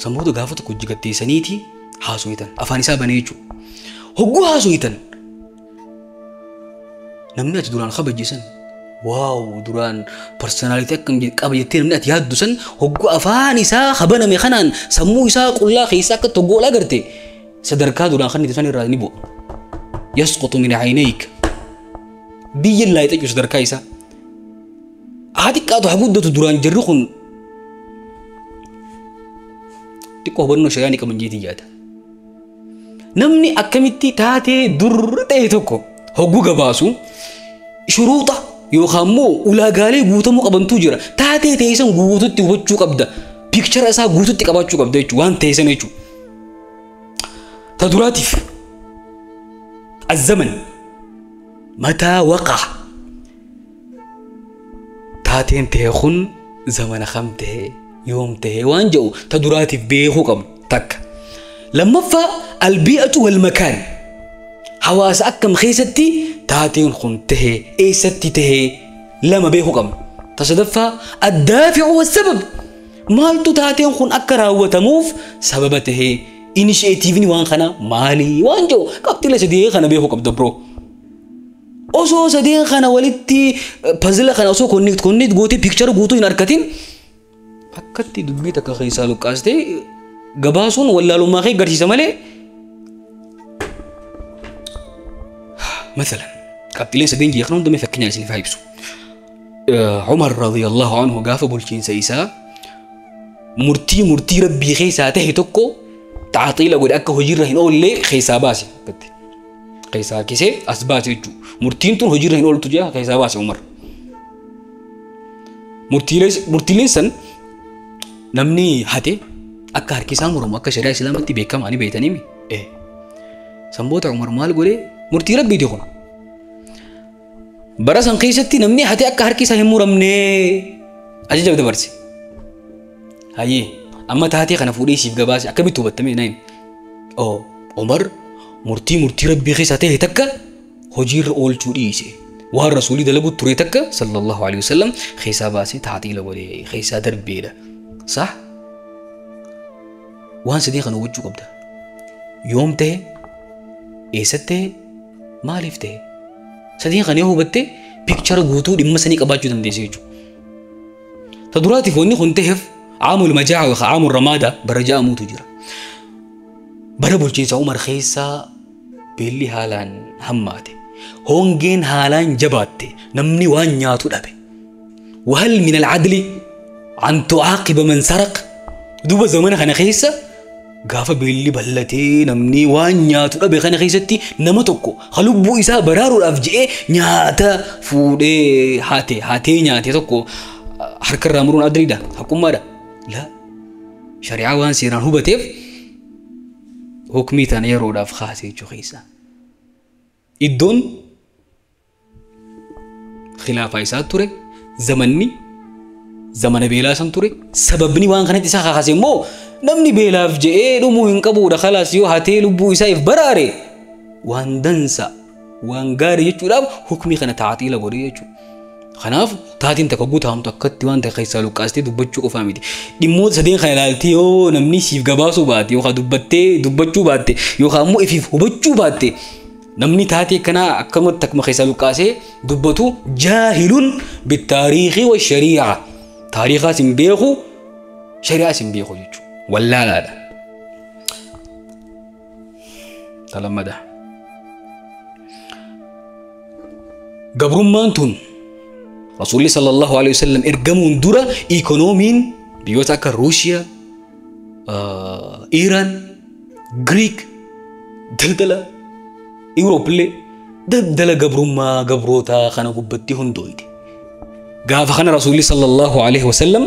Sammuuta gaafa tokko jigatteessaniiti haasooyitan afaan isaa banee jechuudha. Hogguu haasooyitan namni ati duraan kabajjisan waaw duraan personaaliti akkam qaba jettee namni ati yaaddu san hogguu afaan isaa kabaname kanaan sammuu isaa qullaa keessaa akka tokko ol agarte sadarkaa duraan kan itti san irraa ni bu'a. يسقط من عينيك بي لا يتجو صدر كايسا هاتيك قادو حقودة دران جرخون تكو بنو شياني كمن جيتي جاتا نمني أكمتي تاتي در تيتوكو هقو قباسو شروطة يوخامو ولا قالي قوتمو قبنتو جرا تاتي تيسن قوتو تيوچو قبدا بيكتشر أسا قوتو تيقباتشو قبدا يچو وان تيسن يچو تدراتيف الزمن متى وقع تاتين تيخون زمن خمته يوم ته وانجو تدراتي بيخو كم تك لما فا البيئة والمكان حواس أكم خيستي تاتين خنته إيستي ته لما بيخو كم تصدفا الدافع والسبب مالتو تاتين خن أكرا وتموف سببته initiative waan kana maali waan jiru qabxiilee sadii kana beekuu qabda bro. Osoo sadeen kana walitti puzzle kana osoo connect gootee picture guutuu hin argatin akkatti dubbii takka keessaa luqqaastee gabaasuun wallaalummaa kee agarsiisa malee. مثلا qabxiileen sadeen jeeqna hundumee fakkeenyaan isiniif haa ibsu. Umar radiyallahu anhu gaafa bulchiinsa isaa murtii rabbii keessaa ta'e tokko تعطيله قد أكه هجرة هنا أول خيسا باسي خيسا كيسة أسباسي جو مرتين تون هجرة هنا أول تجاه خيسا باسي عمر مرتين سن نمني هاتي أكه هركيسان مرم أكه شريعة إسلام تي بيكم أني بيتني مي إيه سنبوت عمر مال قولي مرتين ربي ديكونا براسن خيستي نمني هاتي أكه هركيسان هم مرمني أجي جاب دبرسي هاي أما تهاتي خنا فوري سيف جباسي أكمل توبة نايم أو عمر مرتي ربي خيساته تكا هجير أول شوريسي والرسول دلبو تري تكا صلى الله عليه وسلم خيسا باسي تعطيل ولي خيسا دربيله صح وان صديق أنا وجهه قبله يوم ته إيسته مالفته صديق أنا هو بته بيكتشر غوتو دم سني كباجو دنديسيجو تدراتي فوني خنتهف عام المجاعة وعام الرمادة برجاء موت جرا برا عمر خيسا بيلي هالان هماتي هونجين هالان جباتي نمني وان نياتو دابي وهل من العدل أن تعاقب من سرق دوبا زمان خنا خيسا غافا بيلي بلتي نمني وان نياتو دابي خنا خيستي نمتوكو خلوبو إسا برارو الأفجئ نياتا فودي هاتي هاتي نياتي توكو حركة رامرون أدري ده حكم ماذا لا شريعة وان سيران هو بتف حكمي تاني رودا في خاسي جخيسة الدون خلافة إسات توري زمني زمن بيلا سنتوري سببني وان خنت إسا خاسي مو نمني بيلا في جئ لمو ينقبو دخلاص يو هاتي لبو إسا براري وان دنسا وان غاري يجوراب حكمي خنا تعطيل غوري يجو Kanaaf taatiin takka guutaamtu akkatti waan ta'e keessaa luqqaastee dubbachuu qofaa miti. Dhimmoota sadeen kana ilaaltee yoo namni siif gabaasuu baate yookaan dubbattee dubbachuu baatte yookaan immoo ifiif hubachuu baatte namni taatee kanaa akkamatti akkuma keessaa luqqaasee dubbatu jaahilun bittaariikii wa sharii'a. Taariikaas hin beeku shari'aas hin beeku jechuudha. Wallaalaadha. Talammada. Gabrummaan tun Rasuulli sallallahu alaihi wasallam ergamuun dura ikoonomiin biyyoota akka Ruushiyaa, Iiraan, Giriik, daldala Yuuroop illee daldala gabrummaa gabrootaa kana gubbatti hundooyte. Gaafa kana Rasuulli sallallahu alaihi wasallam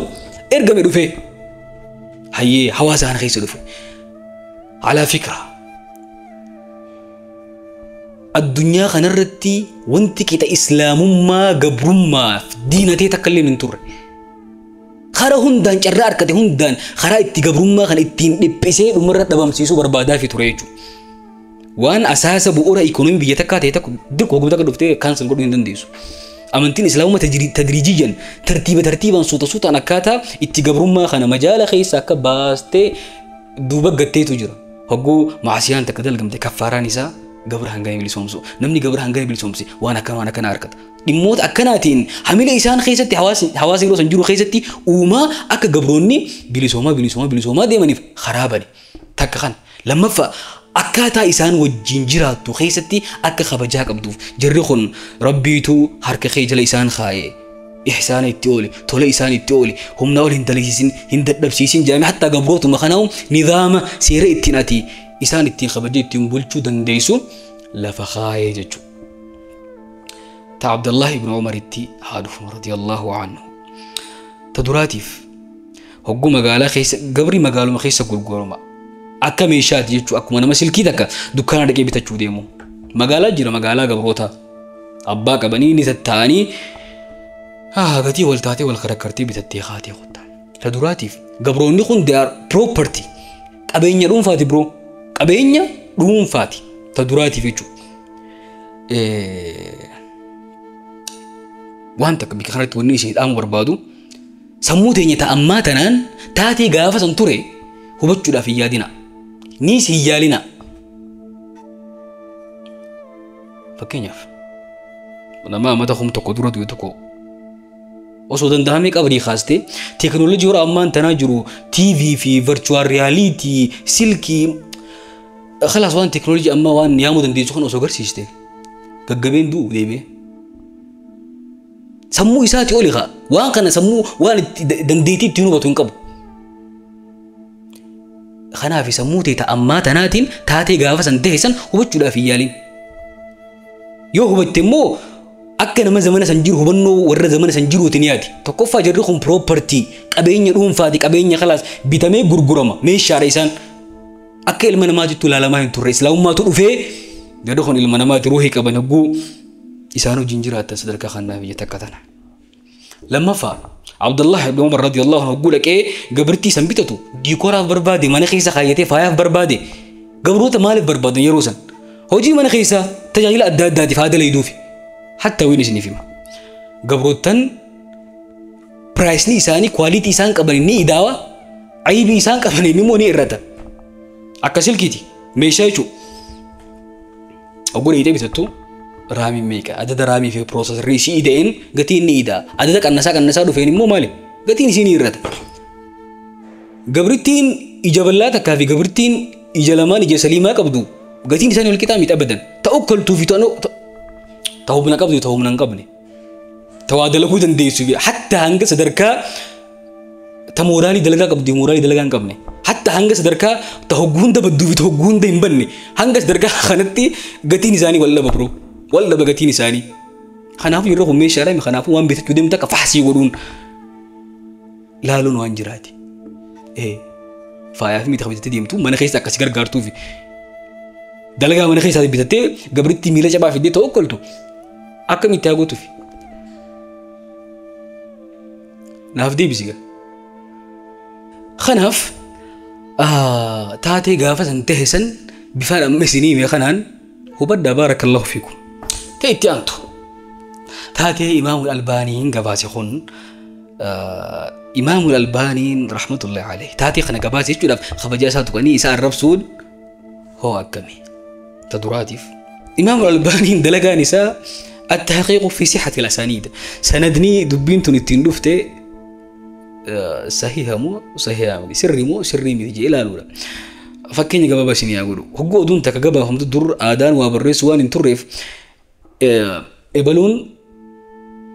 ergame dhufe hayyee hawaasa kana keessa dhufe. Alaa fikra addunyaa kanarratti wanti qixa islaamummaa gabrummaaf diinatee takka illee hin turre. Karaa hundaan carraa argate hundaan karaa itti gabrummaa kana ittiin dhiphisee dhumarra dhabamsiisuu barbaadaa fi ture jechuudha. Waan asaasa bu'uura ikoonomii biyya takkaa ta'e tokko dirqoo guutuu akka dhuftee kaansel godhuu hin dandeessu. Amantiin islaamummaa tadriijiyyan tartiiba tartiibaan suuta suutaan akkaataa itti gabrummaa kana majaala keessa akka baastee duuba gatteetu jira. Hogguu maasiyaan takka dalgamte kaffaaraan isaa gabra hangana bilisoomsu. Namni gabra hangana bilisoomse waan akkana argata. Dhimmoota akkanaatiin hamila isaan keessatti hawaasa yeroo san jiru keessatti uumaa akka gabroonni bilisoomaa bilisoomaa bilisoomaa deemaniif karaa bane. Takka kana. Lammaffaa akkaataa isaan wajjin jiraattu keessatti akka kabajaa qabduuf jarri kun rabbiitu harka kee jala isaan kaa'e. Ihsaana itti oole, tola isaan itti oole, humna ol hin dalagsiisin, hin dadhabsiisin jedhame hatta gabrootuma kanaa'u nidaama seera ittiin ati isaan ittiin kabajee ittiin bulchuu dandeessu lafa kaayee jechuudha. Ta Abdallah ibn Umaritti haa dhufu radiyallahu anhu. Ta duraatiif hogguu magaalaa keessa gabri magaaluma keessa gurgurama. Akka meeshaati jechuudha akkuma nama silkii takka dukkaana dhaqee bitachuu deemu. Magaalaa jira magaalaa gabroota abbaa qabanii ni tatta'anii gatii wal taatee wal karakkartee bitattee haatee qottaa. Ta duraatiif gabroonni kun they are property qabeenya dhuunfaati bro. Qabeenya dhuunfaati ta duraatiif jechuudha. Waan takka biyya kanatti wanni isin dhaamu barbaadu sammuu teenya ta ammaa tanaan taatee gaafa san ture hubachuudhaaf hin yaadina. Niis hin yaalina. Fakkeenyaaf nama amata kum tokko dura du'e tokko osoo danda'amee qabrii kaastee teekinooloojii yeroo ammaan tanaa jiru TV fi virtual reality silkii خلاص waan teekinooloojii ammaa waan yaamuu dandeessu kan osoo agarsiiste gaggabeen du'u deemee sammuu isaatii oli kaa waan kana sammuu waan dandeettii ittiin hubatu hin qabu. Kanaaf sammuu ta'e ammaa tanaatiin taatee gaafa san ta'e san hubachuudhaaf hin yaalin. Yoo hubatte immoo akka nama zamana san jiru hubannoo warra zamana san jiruutiin yaadi. Tokkoffaa jarri kun property qabeenya dhuunfaati qabeenya khalaas bitamee gurgurama meeshaadha isaan. Akka ilma namaatitti ilaalamaa hin turre islaamummaatu dhufee jarri kun ilma namaati ruuhii qaban hogguu isaan wajjin jiraatan sadarkaa kanaa biyya takka tana. Lammaffaa Abdullah ibn Umar radiyallahu anhu hogguu dhaqee gabrittii san bitatu diikooraaf barbaade mana keessa kaayyatee faayaaf barbaade gabroota maaliif barbaadan yeroo san hojii mana keessa tajaajila adda addaatiif haa dalayduufi hatta wiin isiniif hima. Gabroottan piraayisni isaanii kwaalitii isaan qaban ni idaawa aybii isaan qaban immoo ni irrata. Akka silkiiti meeshaa jechuudha. Hogguu dhiitee bitattu raamii meeqa adada raamii fi piroosesarii isii ida'een gatiin ni ida'a adada qannasaa qannasaa dhufeen immoo maali gatiin isii ni irrata. Gabrittiin ija bal'aa takkaa fi gabrittiin ija lamaan ija saliimaa qabdu gatiin isaanii wal qixaa miti abadan ta'u koltuu fi ta'u humna qabdu ta'u humna hin qabne ta'u dalaguu dandeessu hatta hanga sadarkaa ta mooraalii dalagaa qabdu mooraalii dalagaa hin qabne hatta hanga sadarkaa ta hogguu hunda badduu fi ta hogguu hunda hin banne hanga sadarkaa kanatti gatiin isaanii wal dhaba bro. Wal dhaba gatiin isaanii. Kanaafuu yeroo kun meeshaadha kanaafuu waan bitachuu deemtu akka faasii godhuun laaluun waan jiraati. Faayaa fi miidhagaa bitattee deemtu mana keessa akkasii gargaartuufi dalagaa mana keessaa bitattee gabritti miila cabaa fiddee ta'uu koltu akkamitti haa gootuufi. Naaf deebisi gaa. Kanaaf taatee gaafa san tahe san bifaan amma isinii hime kanaan hubaddaa baarakallahu fiikum. Ta'e itti aantu. Taatee Imaamul Albaaniin gabaase kun Imaamul Albaaniin rahmatullahi alayhi taatee kana gabaase jechuudhaaf kabajaa isaa tuqanii isaa arrabsuun hoo akkami ta duraatiif. Imaamul Albaaniin dalagaan isaa التحقيق في صحة الأسانيد سندني دبين تنتين دفته صحيحة مو صحيحة سري مو سري متجي إلى الأولى فكيني قبابا سيني أقولوا هو دون تكجبا هم تدور آدان وابرس وان انترف إبلون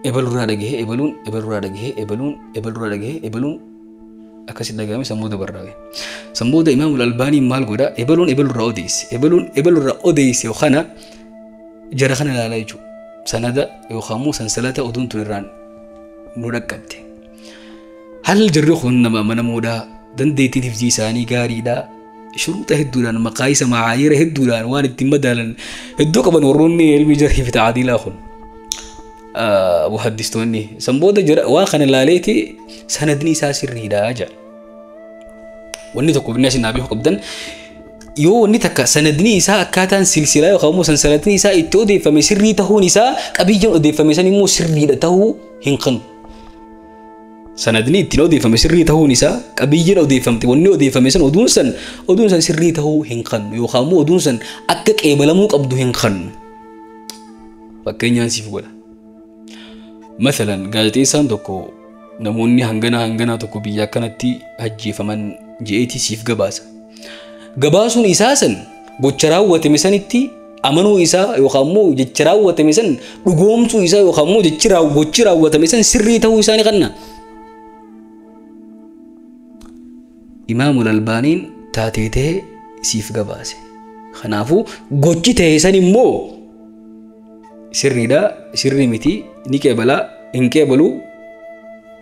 إبلون رادجه إبلون إبلون رادجه إبلون إبلون رادجه إبلون أكسر دعامي سموده براوي سموده إمام الألباني مال جودا إبلون إبلون رأوديس إبلون إبلون رأوديس يوخنا جرخنا لا لا يجو سندا يوخامو سنسلته أدون تنران نركبته هل جرخون نما منمودا دنديتين في ساني غاريدا شروط هدولان مقاييس معايير هدولان وان التمدالن هدوك بنوروني علمي جرحي في تعاديل اخن وحدثتوني سمبودا جر واخن لاليتي سندني ساسري داجا وني تكو الناس نابي قبدن يو نتك سندني إساء كاتان سلسلة يخامو سنسلتني إساء اتودي فمسري تهو نساء قبيجن أدي فمساني مو سري تهو هنقن سندني اتنودي فمسري تهو نساء قبيجن أدي فمتي وني أدي فمسان أدونسن أدونسن سري تهو هنقن يخامو أدونسن أكك إبلموك أبدو هنقن فكين ينسي فقولا مثلا قالت إيسان دوكو نموني هنغنا هنغنا دوكو بيا كانت هجي فمن جئتي سيف قباسا Gabaasuun isaa san gocha raawwatame sanitti amanuu isaa yookaan immoo jecha raawwatame san dhugoomsuu isaa yookaan immoo gochi raawwatame san sirrii ta'uu isaa ni kanna. Imaamul Albaaniin taatee ta'e siif gabaase. Kanaafuu gochi ta'e san immoo sirriidha sirrii miti ni qeebalaa hin qeebaluu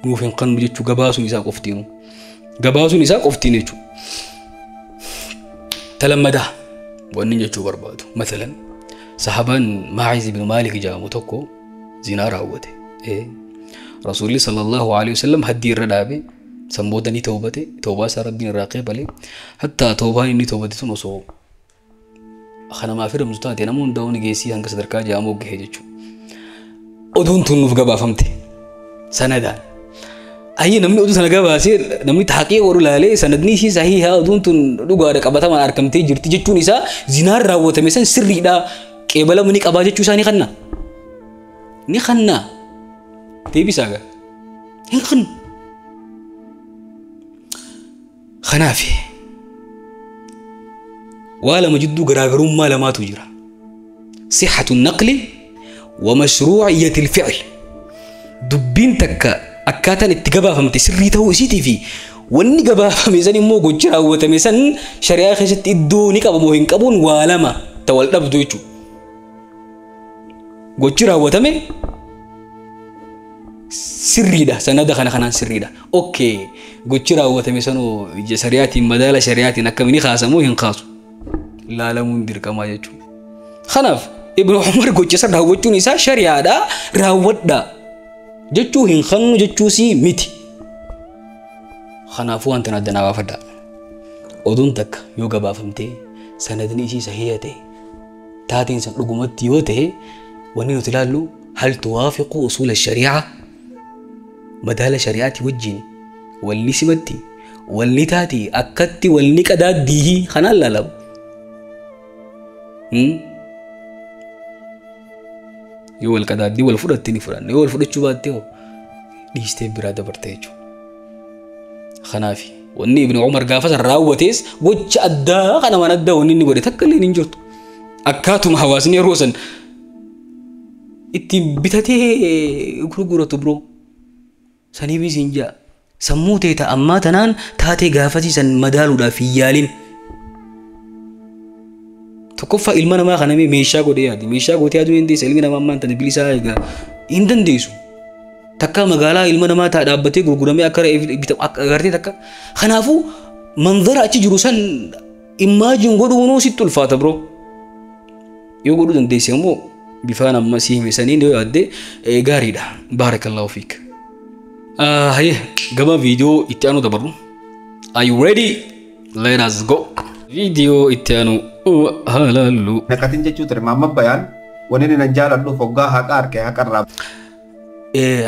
nuuf hin qannu jechuu gabaasuun isaa qoftiinu. Gabaasuun isaa qoftiin jechuudha. تلمده وننجا تشو بربادو مثلا صحابان ماعز بن مالك جاء متوكو زنا راوته إيه رسول الله صلى الله عليه وسلم هدي الردابي سمبودني توبته توبة سربين راقب عليه حتى توبة إني توبته تنصو خنا ما في رمزتات أنا من دون جيسي هنك صدرك جاء مو جهجتشو أدون تنوف جبا فهمتي سندا أي نمني أدون سنجا باسير نمني تحقيق ورلا لي سندني شيء صحيح أدون تن لقارة كبتة ما أركمتي جرتي جتوني سا زنار راوته مثلا سري دا كبلا مني كباجة تشوساني خنا نخنا تبي ساقة نخن خنافي ولا مجدو غراغروم ما لما تجرى صحة النقل ومشروعية الفعل دبين تكا akkaataan itti gabaafamte sirrii ta'uu isiitii fi wanni gabaafame san immoo gochi raawwatame san shari'aa keessatti iddoo ni qabamu hin qabuun waa lama ta wal dhabdu jechuudha. Gochi raawwatame sirriidha sanada kana kanaan sirriidha. Okay gochi raawwatame sanoo ija shari'aatiin madaala shari'aatiin akkamiin kaasamu hin kaasu laalamuun dirqamaa jechuudha. Kanaaf Ibn Umar gocha san raawwachuun isaa shari'aadha raawwadha. Jechuu hin kannu jechuu si miti. Kanaafuu wanta adda naa baafadha. Oduun takka yoo gabaafamtee sanadni isii sahiha ta'e taateen san dhugumatti yoo ta'e wanni nuti ilaallu hal tuwaafiqu usuula shari'aa madaala shari'aati wajjin walni simatti walni taati akkatti walni qadaaddii kanaan laalamu. Yoo wal qadaaddii wal fudhatte ni fudhanna yoo wal fudhachuu baatte hoo dhiistee biraa dabarte jechuudha. Kanaaf wanni Ibn Umar gaafa san raawwates gocha addaa kana waan addaa wanni inni godhe takka illee hin jirtu. Akkaatuma hawaasni yeroo san ittiin bitatee gurguratu biroo saniifis hin jaa sammuu teeta ammaa tanaan taatee gaafasiisan madaaluudhaaf hin yaalin. Tokkoffaa ilma namaa kana meeshaa godhee yaadi. Meeshaa gootee yaaduu hin dandeessa. Ilmi namaa ammaan tana bilisaa egaa hin dandeessu. Takka magaalaa ilma namaa taa dhaabbatee gurguramee akka re'ee bitamu akka agartee takka. Kanaafuu manzara achi jiru san imaajiin godhuunuu sitti ulfaata biroo. Yoo godhuu dandeesse immoo bifaan amma si hime saniin yoo yaadde gaariidha. Baarakallahu fiik. Hayyee gama viidiyoo itti aanu dabarru. Are you ready? Let us go. Viidiyoo itti aanu haalallu. Naqatin jechuu ture Maamma Bayaan Wanni inni nan jaaladhuuf hoggaa haqa arge haqa irraa.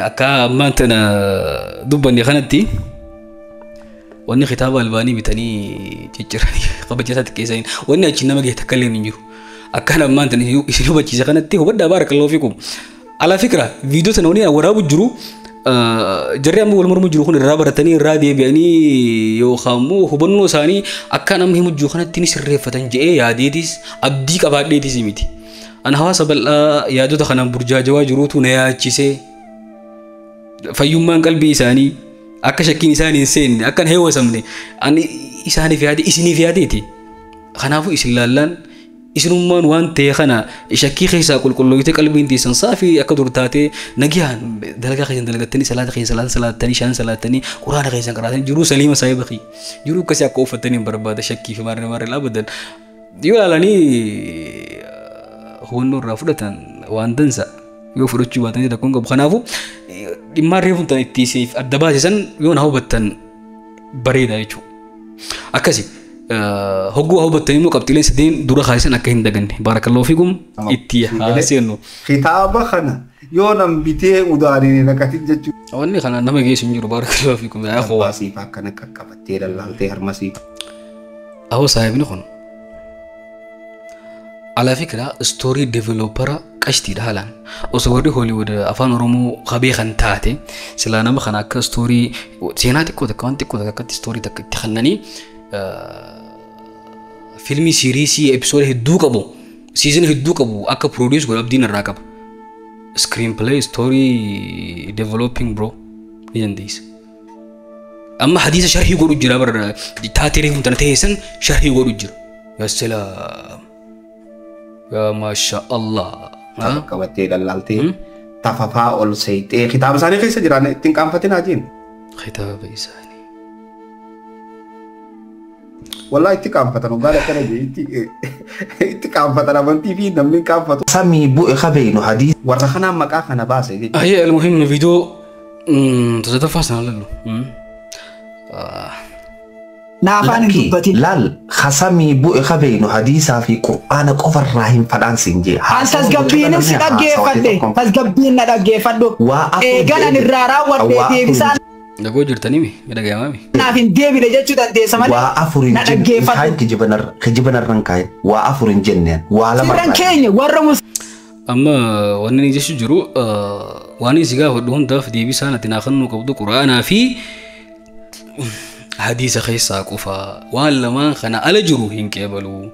Akka ammaan tana dubbanne kanatti wanni kitaaba Albaanii bitanii cicciranii kabaja isaa xiqqeessanii wanni achi nama gahe takka illee hin jiru. Akkaan ammaan tana isin hubachiise kanatti hubadhaa, baarakallahu fiikum. Alaa fikra, viidiyoo tana waliin waraabu jiru jarri amma wal mormu jiru kun irraa baratanii irraa deebi'anii yookaan immoo hubannoo isaanii akka namni himu jiru kanatti ni sirreeffatan je'ee yaadeetis abdii qabaadheetis miti. Ana hawaasa bal'aa yaadota kanaan burjaajawaa jiruutu na yaachisee, fayyummaan qalbii isaanii akka shakkiin isaanii hin seenne, akka hin heewwasamne ani isaaniif yaade, isiniif yaadeeti. Kanaafuu isin laallaan isinummaan waan ta'e kana shakkii keessaa qulqulloofte, qalbiin teessan saafii akka dur taatee, nagiyaan dalagaa keessan dalagattanii, salaata keessan salaata salaattanii, shan salaattanii, quraana keessan qaraatanii, jiruu saliima saahiba kiyya. Jiruu akkasii akka uffattanii hin barbaada. Shakkii fi maarree maarree abadan. Yoo ilaalanii hubannoo irraa fudhatan waan dansa, yoo fudhachuu baatanii rakkoon qabu. Kanaafuu dhimma reefuun tan itti isiniif adda baasisan yoo na hubattan bareeda jechuudha. Akkasi hogguu hubattan immoo qabxiileen sadeen dura kaasisan akka hin daganne, baarakallahu fiikum, itti haa seennu. Kitaaba kana yoo nam bitee udaaniin naqatin jechuudha. Wanni kana nama geessu hin jiru, baarakallahu fiikum yaa akhwa. Siif akkana qaqqabattee lallaaltee harma siif. Ahoo, saahibni kun alaa fikra story developer qashtiidha haalaan. Osoo warri Hollywood afaan Oromoo qabee kan taate silaa nama kana akka story seenaa xiqqoo takka, waan xiqqoo takka akkatti story takka itti kennanii fiilmii series episode hedduu qabu, season hedduu qabu akka produce godhu abdiin irraa qaba. Screenplay, story developing, bro, ni dandeessa. Amma hadiisa sharhii godhu jira bara, taatee reefu tana ta'e san sharhii godhu jira. Yaa salaam. Yaa maasha Allah. Qabattee lallaaltee tafafaa ol seeyxee kitaaba isaanii keessa jiran ittiin qaanfatin hajiin. Kitaaba isaanii. Wallaahi itti qaanfatan, hoggaan akkana jee itti qaanfatan, amantii fi namni hin qaanfatu. Samii bu'e qabeynu hadiisa. Warra kanaan maqaa kana baase jechuudha. Ayya, المهم viidiyoo sadaffaa sana lallu. Na afaan hin dubbatin. Laal, hasamii bu'e qabeynu hadiisaa fi qur'aana qofarraa hin fadhaan siin jee. An tasgabbiinin si dhaggeeffadhe. Tasgabbiin na dhaggeeffadhu. Waa afur Eegan ani irraa raawwadhe Waa afur deebisaan Dhagoo jirtanii mi? Dhagayamaami. naaf hin deebine jechuu dandeessa malee. Waa afur hin Na jenne. dhaggeeffadhu. Kaan kijibanarra hin kaayin. Waa afur hin jenneen. Waa lama. Sirran keenya warra Amma wanni inni jechuu jiru, waan inni si gaafadhu hundaaf deebisaan ati naa kennuu qabdu quraanaa fi hadiisa keessaa qofa, waan lamaan kana ala jiru hin qeebalu.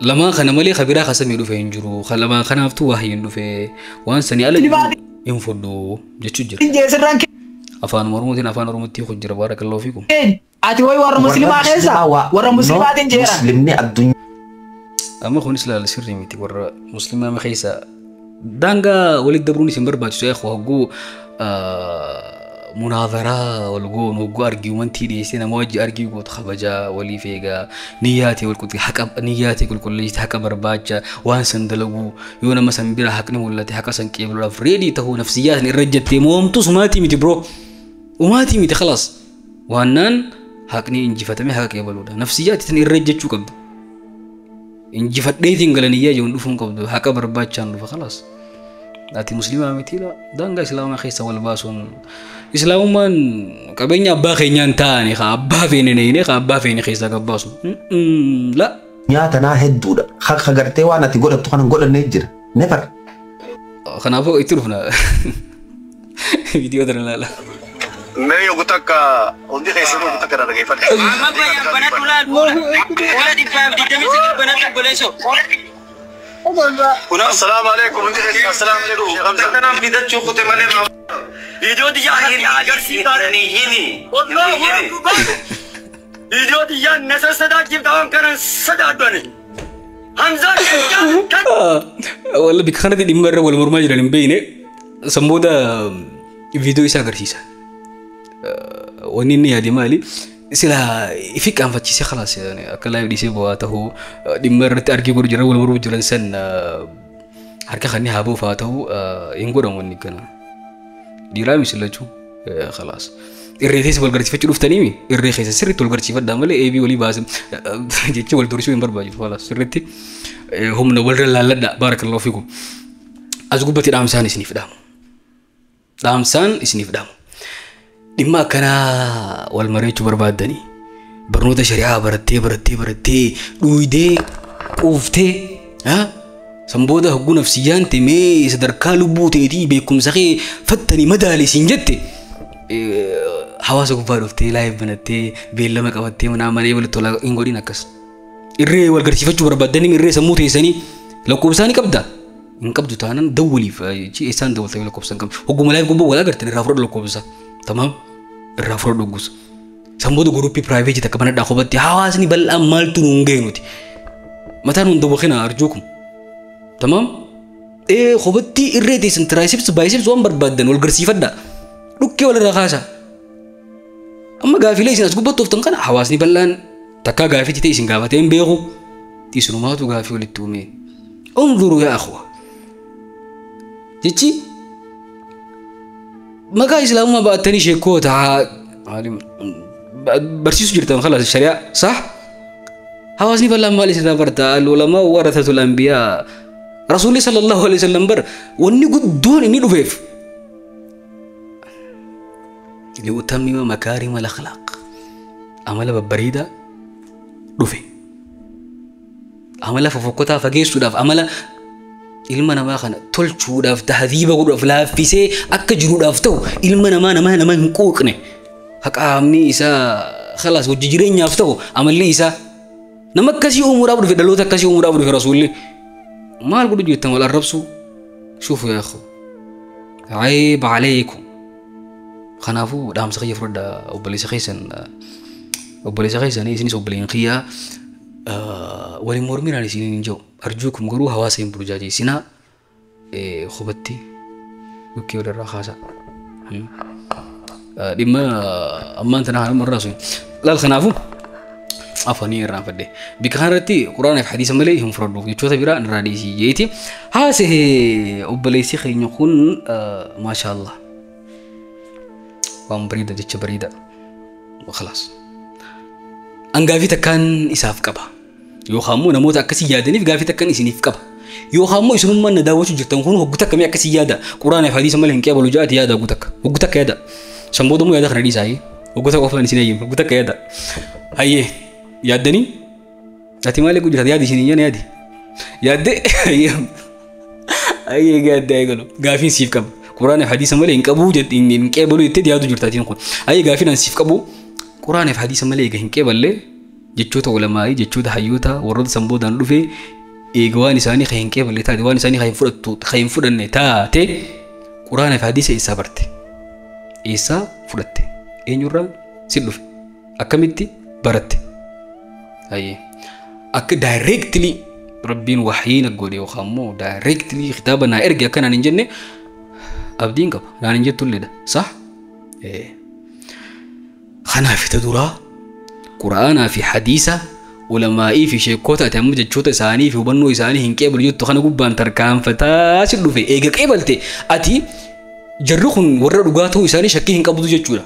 Lamaan kana malee kabiraa kasamii dhufe hin jiru. Kan lamaan kanaaftu waa hin dhufe, waan sanii ala jiru hin fudhu jechuu jira. Jee sirran Afaan Oromootiin afaan Oromootti hiiku jira, baarakallahu fiikum. keenya. Ati wayi warra musliimaa keessa warra musliimaatiin jeera. Muslimni addunyaa Amma kunis laala, sirrii miti. Warra musliimaa keessa daangaa walitti dabruun isin barbaachisu eeku hogguu munaadaraa wal goonu, hogguu argumentii dhiyeessee nama wajji argii gootu, kabajaa waliif eegaa, niyyaatee wal qulqulleessite, haqa niyyaatee qulqulleessite, haqa barbaacha waan san dalaguu, yoo nama san bira haqni mul'ate haqa san qeebaluudhaaf ready tahuu, nafsiyyaa san irra jettee moomtu sumaatii miti, bro, umaatii miti. Khalaas, waannaan haqni injifatame haqa qeebaluudha, nafsiyyaatti san irra jechuu qabda. Injifadheetiin galaniyyaa jiruun dhufuun qabdu, haqa barbaachaan dhufa, khalaas. Ati musliimaa miti, la daangaa islaamaa keessa wal baasuun, islaamummaan qabeenya abbaa keenyaan taane ka abbaa feene neeyne ka abbaa feene keessaa gabbaasu la. Tanaa hedduudha. Haqa gartee waan ati godhattu kana hin godhannee jira. Never. Kanaafuu itti dhufna, viidiyoo tana ilaala. Mee yogu takka hundi keessanuu yogu takka dhaggeeffadha. Amma bayan banadhu laal, fuula 129 banadhu obboleessoo. Assalaamu alaikum, hundi keessan, assalaamu alaikum, Sheekh Hamza. Kanaan fidachuu kute malee viidiyoo xiyyaa agarsiisaa. Viidiyoo xiyyaa nasa sodaachiifta, waan kanan sodaadhu ani. Hamzaa kan Walla bikka kanatti dhimma irra wal mormaa jiran hin beekne, san booda viidiyoo isaa agarsiisa. Wanni inni yaade maali? Sila ifi qaanfachiisee khalaas akka live dhiisee bu'aa ta'uu, dhimma irratti argii godhu jiran, wal mormuu jiran san harka kan haa buuf haa ta'u, hin godhamu wanni kana. Dhiiraa misilachuu khalaas. Irree keessa wal garsiifachuu dhuftaniimi irree keessa sirriitti wal garsiifadhaa malee eebii walii baase jecha wal doorsisuu hin barbaachisu. Walaas sirriitti humna walirra laalladhaa baarakallahu fiikum. As gubbatti dhaamsaan isiniif dhaamu. Dhaamsaan isiniif dhaamu. Dhimma akkanaa wal mari'achuu barbaaddanii barnoota shari'aa barattee barattee barattee dhuydee quuftee sanbooda hogguu nafsiyyaan timee sadarkaa lubbuu teetii beekumsa kee fattanii madaali siin jette hawaasa gubbaa dhuftee live banattee beellama qabattee manaa manee walitti tolaa hin godhin akkas. Irree wal garsiifachuu barbaaddanii irree sammuu teessanii lakkoofsaa ni qabda. Hin qabdu taanaan dawwaliif eessaan dawwaltanii lakkoofsa hin qabdu. Hogguma live gubbaa wal agartan irraa fudhadhu lakkoofsa. Tamaam irraa fudhadhu hoggusa. Sanbooda guruppii piraayiveetii takka banadhaa kophatti hawaasni bal'aan maaltu nuun ga'e nuti. Mataa nuun dawwakina arjuukum. Tamaam kophatti irree teessan triceps biceps waan barbaaddan wal garsiifadhaa. Dhukkee walirraa kaasaa. Amma gaafiilee isin as gubbatti ooftan kana hawaasni bal'aan takkaa gaafii ta'e isin gaafatee hin beeku. Isinumaatu gaafii walitti uume. Unzuru yaa akhwa. Jechi maqaa islaamummaa ba'attanii sheekkoota barsiisuu jirtan khalaas shari'aa sah hawaasni bal'aan maal isin barta al-ulamaa warathatul anbiyaa rasuulli sallallahu alaihi wasallam bar wanni guddoon inni dhufeef liutammima makaarima al-akhlaaq amala babbareedaa dhufe amala fofokkotaa fageessuudhaaf amala ilma namaa kana tolchuudhaaf tahdiiba godhuudhaaf laaffisee akka jiruudhaaf ta'u ilma namaa nama nama hin quuqne haqaamni isaa khalaas hojii jireenyaaf ta'u amalli isaa nama akkasii uumuudhaaf dhufe dhaloota akkasii uumuudhaaf dhufe rasuulli maal godhu jettan wal arrabsuu shuufu yaa akhu عيب عليكم. Kanaafuu dhaamsa kiyya fudhadhaa obboleessa keessan isinis obboleen kiyyaa waliin morminaan isiniin hin jiru arjuukum garuu hawaasa hin burjaajessinaa kophatti dhukkee walirraa kaasaa. Dhimma ammaan tana haala irraa sun laal kanaafuu afanii irraanfadhe bikka kanarratti quraanaa fi hadiisa malee hin fudhadhu jechoota biraa irraa dhiisii jeeti haasee obboleessi keenya kun maashaallah waan bareeda jecha bareeda khalaas an gaafii takkaan isaaf qaba yookaan immoo namoota akkasii yaadaniif gaafii takkaan isiniif qaba yookaan immoo isinummaan na daawwachuu jirtan kun hoggu takka mee akkasii yaada quraanaa fi hadiisa malee hin qeebalu jaati yaada hoggu takka yaada sanbooda immoo yaada kana dhiisaa hoggu takka qofaan isin eeyyama hoggu takka yaada hayyee yaaddanii ati maal eeguu jirta yaadi isin hin yaadi yaadde hayyee yaadde eegalu gaafiin siif qaba quraanaa fi hadiisa malee hin qabu hin qeebalu jettee yaadu jirta atiin kun hayyee gaafiin an siif qabu quraanaa fi hadiisa malee eega hin qeeballee jechoota ulamaa'ii jechoota hayyoota warroota sanboodaan dhufee eega waan isaanii kan hin qeeballe taate waan isaanii kan hin fudhanne taate quraanaa fi hadiisa eessaa barte eessaa fudhatte eenyurraa si dhufe akkamitti baratte hayyee akka directly rabbiin waxyiin godhe yookaan immoo directly kitaaba naa erge akka naan hin jenne abdiin qaba naan hin jettulleedha sah kanaaf ita duraa quraanaa fi hadiisa ulamaa'ii fi sheekota ati amma jechoota isaanii fi hubannoo isaanii hin qeebalu jettu kana gubbaan tarkaanfataa si dhufe eega qeebalte ati jarri kun warra dhugaa ta'uu isaanii shakkii hin qabdu jechuudha.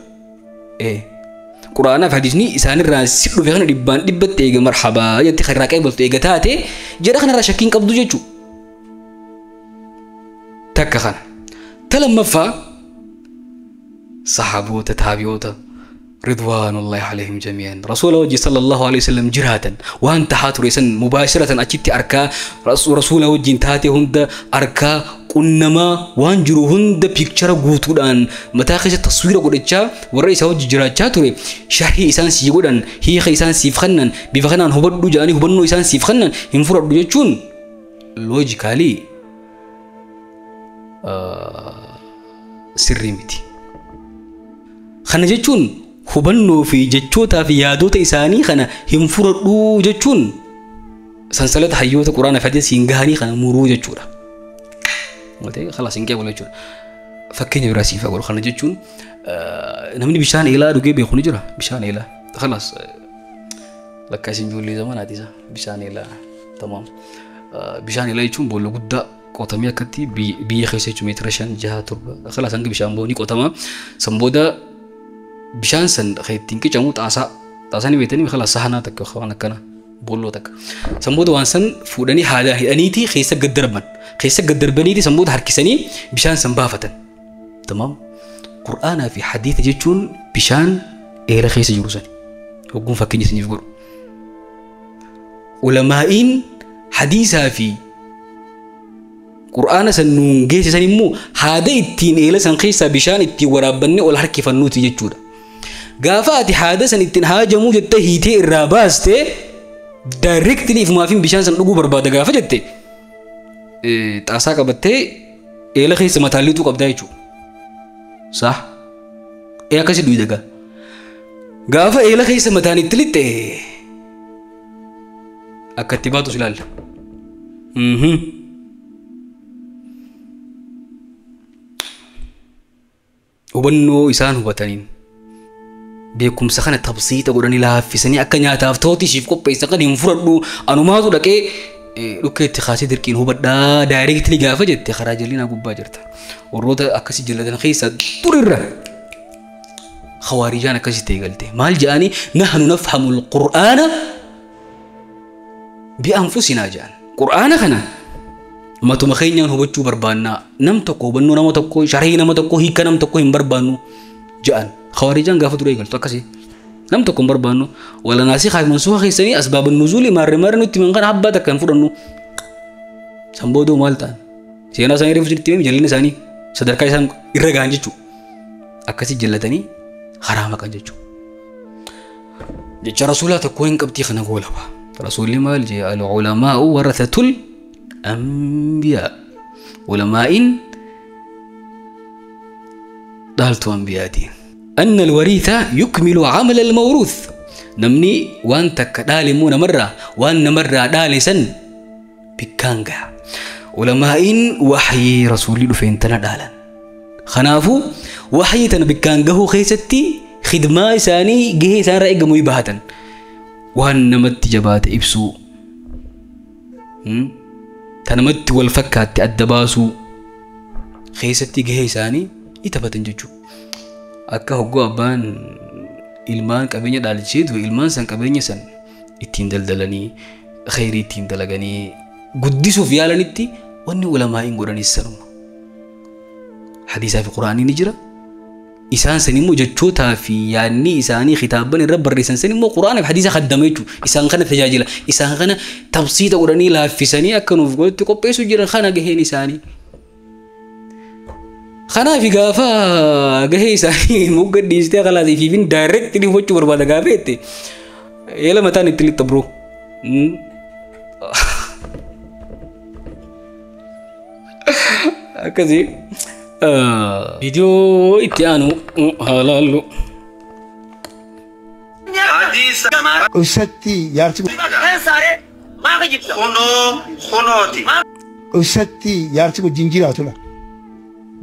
Quraanaa fi hadiisni isaanirraa si dhufe kana dhibbaan dhibbatti eega marhabaa jetti kan irraa qeebaltu eega taate jara kanarraa shakkii hin qabdu jechuudha. Takka kana. Ta lammaffaa sahaboota taabiyoota رضوان الله عليهم جميعا رسول الله صلى الله عليه وسلم جراتا وانت حاتريسا مباشرة أجبت أركا رسول وجه تاتي هند أركا قنما وانجرو هند بيكتشر قوتودان متاخش التصوير قدتشا والرئيس وجه جراتا توري شرحي إسان سيقودان هي خيسان سيفخنن بفخنان هبدو جاني هبنو إسان سيفخنن هنفرد جتشون لوجيكالي سري متي خنا جتشون hubannoo fi jechootaa fi yaadota isaanii kana hin fudhadhuu jechuun sansalata hayyoota quraana fi hadiisa hin gahanii kana muruu jechuudha. Walta'ee khalaas hin qeebalu jechuudha. Fakkeenya biraa siif godhu kana jechuun namni bishaan eelaa dhugee beeku ni jira bishaan eelaa khalaas lakka isin ijoollee zamanaati isa bishaan eelaa tamaam bishaan eelaa jechuun boolla guddaa qotamee akkatti biyya keessa jechuun meetira 5 6 7 khalaas hanga bishaan boo ni qotama san booda Bishaan san ittiin qicamu xaasaa xaasaan beektanii khala sahanaa takka waan akkana boolloo takka. San booda waan san fuudhanii haadaan hidhaniiti keessa gad darban. Keessa gad darbaniiti san booda harkisanii bishaan san baafatan. Tamaam. Qur'aanaa fi hadiisa jechuun bishaan eera keessa jiru sani. Hogguun fakkeenya isiniif godhu. Ulamaa'iin hadiisaa fi Qur'aana san nuun geessisan immoo haada ittiin eela san keessaa bishaan ittiin waraabbannee ol harkifannuuti jechuudha. Gaafa ati haada san ittiin haajamuu jettee hiitee irraa baastee directly ifumaafin bishaan san dhuguu barbaada gaafa jette xaasaa qabattee eela keessa mataalliituu qabdaa jechuudha. Sah? Ee akkasii du'i dagaa. Gaafa eela keessa mataan itti lixxe akka itti baatus ilaalla. Hubannoo isaan hubataniin beekumsa kana tabsiita godhanii laaffisanii akka nyaataaf ta'utti ishiif qopheessan kan hin fudhadhu anumaatu dhaqee dhukkee itti kaasee dirqiin hubadhaa daayireektilii gaafa jette karaa jallinaa gubbaa jirta. Warroota akkasii jallatan keessaa durirra khawaarijaan akkasii ta'e galte maal jedhanii nahnu nafhamu alqur'aana bi'anfusinaa jedhan qur'aana kana matuma keenyaan hubachuu barbaannaa nam tokko hubannoo nama tokko sharhii nama tokko hiika nam tokko hin barbaannu jedhan khawaarijaan gaafa dura eegaltu akkasii nam tokko hin barbaannu wala naasikhaa fi mansuuha keessanii asbaaba nuzuulii maarree maarree nutti himan kana abbaa takka hin fudhannu san boodoo maal ta'an seenaa isaanii reefu sirriitti himame jallinni isaanii sadarkaa isaan irra gahan jechuudha akkasii jallatanii karaa maqan jechuudha jecha rasuulaa tokko hin qabxii kana goolaba rasuulli maal jee al-ulamaa'u warathatul أنبياء علماء دالتو أنبياء أن الوريث يكمل عمل الموروث نمني وان تك دالمون مرة وان مرة دالسا بكانغا علماء وحي رسولي دفين تنا دالا خنافو وحي تنا بكانغه خيستي خدمة إساني جه إسان رأي قموي بهتن وان نمت جبات إبسو tanamatti wal fakkaatti adda baasuu keessatti gahee isaanii ni taphatan jechuudha. Akka hoggoo abbaan ilmaan qabeenya dhaalchiseetu ilmaan san qabeenya san ittiin daldalanii khayrii ittiin dalaganii guddisuuf yaalanitti wanni ulamaa'iin godhanis sanuma. Hadiisaa fi Quraanii ni jira. Isaan san immoo jechootaa fi yaadni isaanii kitaaban irra barreessan san immoo Quraana fi hadiisa kaddama jechuudha. Isaan kana tajaajila. Isaan kana tabsiita godhanii laaffisanii akka nuuf godhutti qopheessuu jiran kana gaheen isaanii. Kanaaf gaafa gahee isaanii mogga dhiistee khalaasii fi fin directly hubachuu barbaada gaafa jette eela mataan itti lixxa bro. Akkasii. Viidiyoo itti aanu haa laallu. Ibsatti jaarsi ibsatti jaarsi wajjin jiraatudha.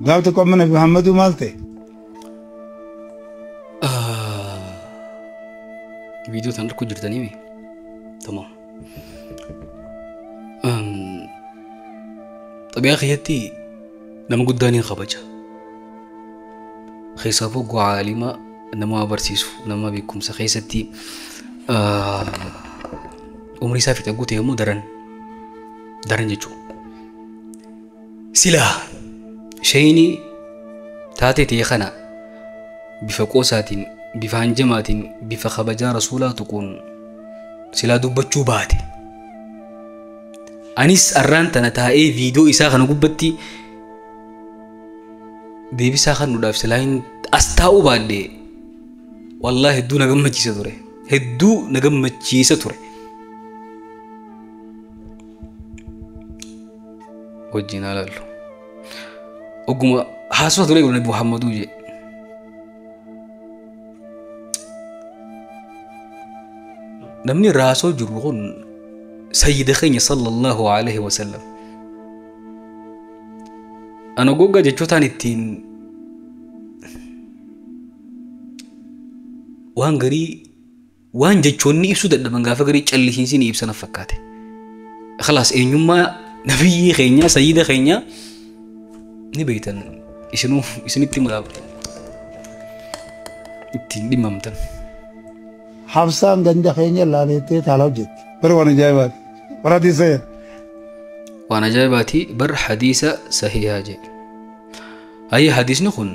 Gaaf tokko amma Nabi Muhammaduu maal ta'e? Viidiyoo tan argu jirtanii mi? Tamam. Xabiyaa kiyyatti nama guddaan hin kabaja. Keessaafuu caalima nama barsiisu nama beekumsa keessatti umrii isaa fixa guute yommuu daran daran jechuudha. Silaa shayini taatee ta'e kana bifa qoosaatiin bifa hanjamaatiin bifa kabajaa rasuulaa tuquun silaa dubbachuu baate. Anis arraan tana taa'ee viidiyoo isaa kana gubbatti deebisaa kan nuudhaaf silaa hin as taa'uu baadhee wallaahi hedduu na gammachiisa ture. Hedduu na gammachiisa ture. Wajjin haa laallu. Ogguma haasawaa ture Nabi Muhammaduu jee. Namni irraa haasawaa jiru kun sayyida keenya sallallahu alaihi wasallam. Ana goggaa jechootaan ittiin waan garii waan jechoonni ibsuu dadhaban gaafa garii callisiinsi ni ibsan fakkaate. Khalaas eenyummaa nabiyyii keenya sayyida keenya ni beektan isinuu isinitti mul'ata. Ittiin dhimmamtan. Hafsaan ganda keenya laaleettee taala hojjetti. Bara waan ajaa'ibaati. Bara hadiisa. Waan ajaa'ibaati bar hadiisa sahihaa jedhe. Ayyi hadiisni kun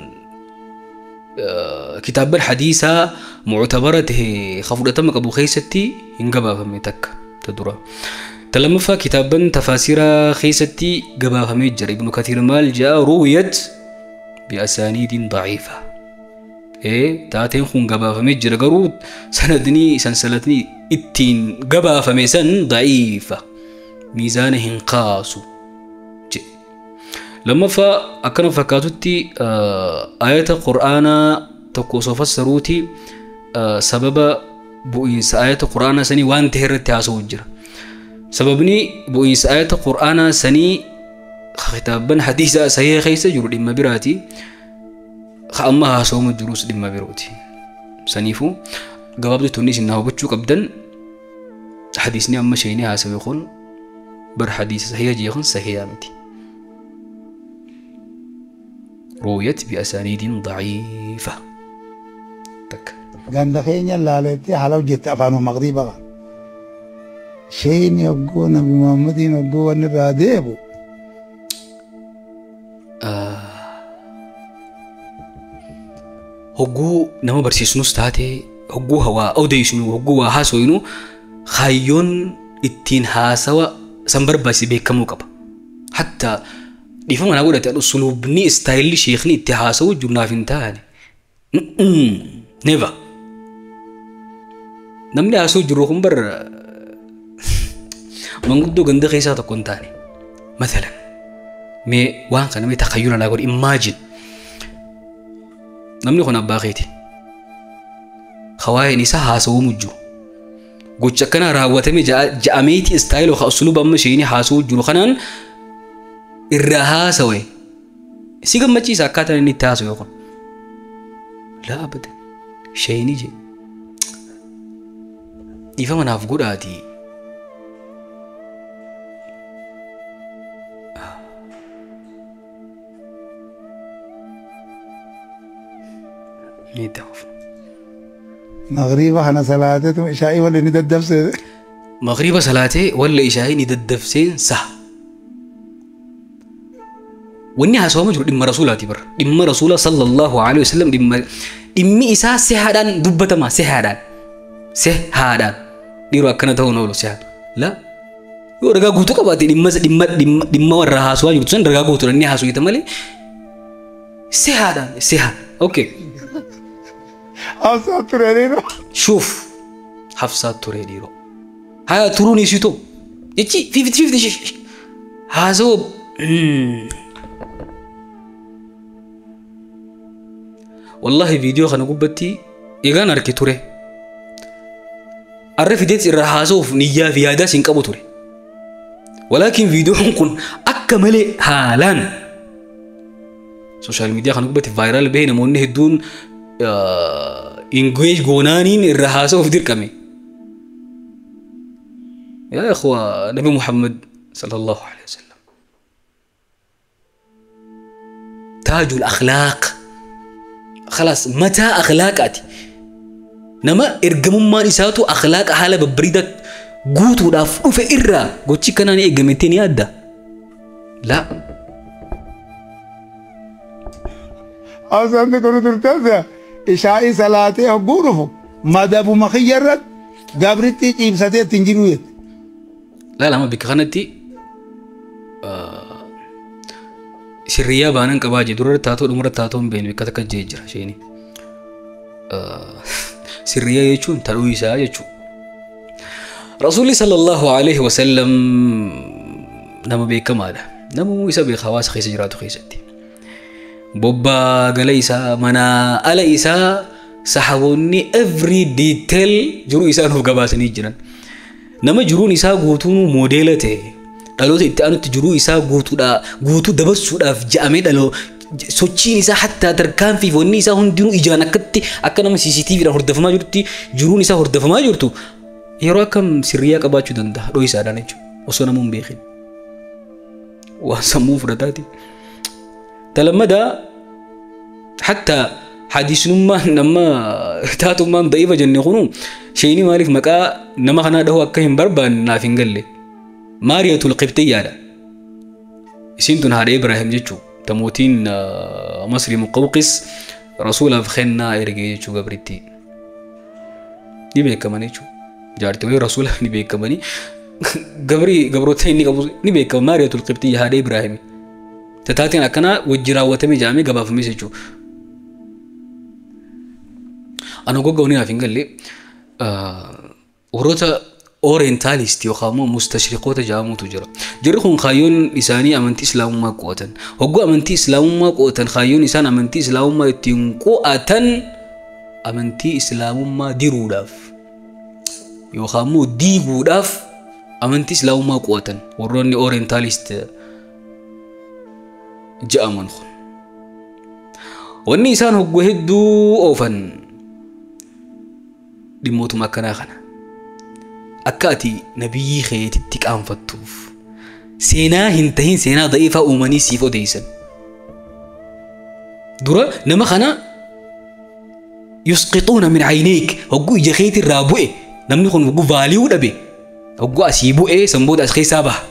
kitaabban hadiisaa muctabara tahe ka fudhatama qabu keessatti hin gabaafamne takka ta dura. Ta lammaffaa kitaabban tafaasiraa keessatti gabaafamee jira. Ibnu Kathiir maal jedha ruwiyat biasaaniidin daciifa. Taateen kun gabaafamee jira garuu sanadni sansalatni ittiin gabaafame san daciifa. Miizaana hin kaasu. Lammaffaa akkana fakkaatutti ayata qur'aanaa tokko osoo fassaruuti sababa bu'iinsa ayata qur'aanaa sanii waan ta'e irratti haasa'u jira. Sababni bu'iinsa ayata qur'aanaa sanii kitaabban hadiisa sahiha keessa jiru dhimma biraati. Ka amma haasa'amu jirus dhimma birooti. Saniifuu gabaabduu tunni isin hubachuu qabdan hadiisni amma sheenii haasawe kun bar hadiisa sahiha jee kun sahiha miti. رويت بأسانيد ضعيفة. تك. ganda keenya laaleettee haala hojjette afaanuma maqriibaa. Sheen yogguu Nabi Muhammadiin yogguu wanni irraa deebu. Hogguu nama barsiisnus taate hogguu hawaa odeessinu hogguu waa haasofnu kaayyoon ittiin haasawa san barbaachise beekamuu qaba. Hatta dhiifama naa godhate usuluubni istaayilli sheekni itti haasawu jiru naaf hin taane. Never. Namni haasa'u jiru kun bar manguddoo ganda keessaa tokko hin taane. Mathalan mee waan kana mee takhayyula naa godhi imagine. Namni kun abbaa keeti. Hawaayeen isaa haasawuu jiru. Gocha akkana raawwatame ja'ameeti istaayiloo haa usuluuba amma isheen haasawuu jiru kanaan irraa haasawe. Si gammachiisa akkaataan inni itti haasawe kun. Laa abadan sheeni je. Dhiifama naaf godhaatii. Magriiba kana salaateetu ishaa'ii walla ni daddabsee. Magriiba salaatee walla ishaa'ii ni daddabseen sa. Wanni haasawama jiru dhimma rasuulaati bara. Dhimma rasuula sallallahu alaihi wasallam dhimmi isaa sihaadhaan dubbatama sihaadhaan. Sihaadhaan. Dhiiroo akkana ta'uun oolu sihaadha. La yoo ragaa guutuu qabaate dhimma warra haasawaa jirtu san ragaa guutuudhaan ni haasawita malee sihaadhaan sihaa. Okay. Hafsaa turee dhiiroo. Shuuf hafsaa turee dhiiroo. Haa turuun isiitoo jechi 50-50 haasawoo. Wallahi viidiyoo kana gubbatti eegaan arge ture. Arra fideet irraa haasa'uuf niyyaa fi yaadaas hin qabu ture. Walaakin viidiyoon kun akka malee haalaan sooshaal miidiyaa kana gubbatti vaayiraal bahee namoonni hedduun engage goonaaniin irraa haasa'uuf dirqame. Yaa ikhwa Nabi Muhammad sallallahu alaihi wasallam. Taajul akhlaaq. خلاص متى أخلاقاتي نما إرجممان إساتو أخلاق حالة ببريدة قوتو داف أوف إرّا قوتي كناني إرجمتين يادا لا أصلاً تكونوا ترتازا إشاء صلاتي أقوله ما دابو مخيرت قبرتي إمساتي تنجلويت لا لا ما بك خانتي sirriyaa baanan qabaa jee durarra taatoo dhumarra taatoo hin beekne bakka takka jee jira isheeni. Sirriyaa jechuun ta'uu isaa jechuudha. Rasuulli sallallahu alaihi wasallam nama beekamaadha. Namuu isa beeka hawaasa keessa jiraatu keessatti. Bobbaa gala isaa manaa ala isaa sahaboonni every detail jiruu isaa nuuf gabaasanii jiran. Nama jiruun isaa guutuun moodeela ta'e. Dhaloota itti aanutti jiruu isaa guutuu dabarsuudhaaf ja'amee dhaloo sochiin isaa hattaa tarkaanfii fi wanni isaa hundinuu ijaan akkatti akka nama CCTVdhaan hordofamaa jirtutti jiruun isaa hordofamaa jirtu yeroo akkam sirriyaa qabaachuu danda'a dhoo isaadhaan jechuudha osoo namuu hin beekin. Waan sammuu fudhataati. Talammadaa hattaa hadiisnummaan nama Taatummaan da'iifa jenne kunu sheeyni maaliif maqaa nama kanaa dhahuu akka hin barbaanne naaf hin galle. Maariyatul Qibxiyyaadha. Isiin tun haadha Ibraahim jechuu. Tamootiin Masri Muqawqis rasuulaaf kennaa ergee jechuu gabritti. Ni beekaman jechuu. Jaartiiwwan rasuula ni beekamanii. Gabrii gabroota inni qabu ni beekama. Maariyatul Qibxiyya haadha Ibraahim. Tataatiin akkanaa wajji raawwatamee jedhamee gabaafames jechuudha. Ana goggoonni naaf hin galle warroota Orientalist yookaan immoo mustashriqoota jedhamutu jira. Jarri kun kaayyoon isaanii amantii Islaamummaa qo'atan. Hogguu amantii Islaamummaa qo'atan kaayyoon isaan amantii Islaamummaa ittiin qo'atan amantii Islaamummaa diruudhaaf yookaan immoo diiguudhaaf amantii Islaamummaa qo'atan warroonni Orientalist jedhaman kun. Wanni isaan hogguu hedduu oofan dhimmootuma akkanaa kana. Akka ati nabiyyii keetitti qaanfattuuf seenaa hin tahin seenaa da'iifaa uumanii siif odeessan. Dura nama kana yusqixuuna min caynayk hogguu ija keetirraa bu'e namni kun hogguu vaaliyuu dhabe hogguu asii bu'ee san booda as keessaa baha.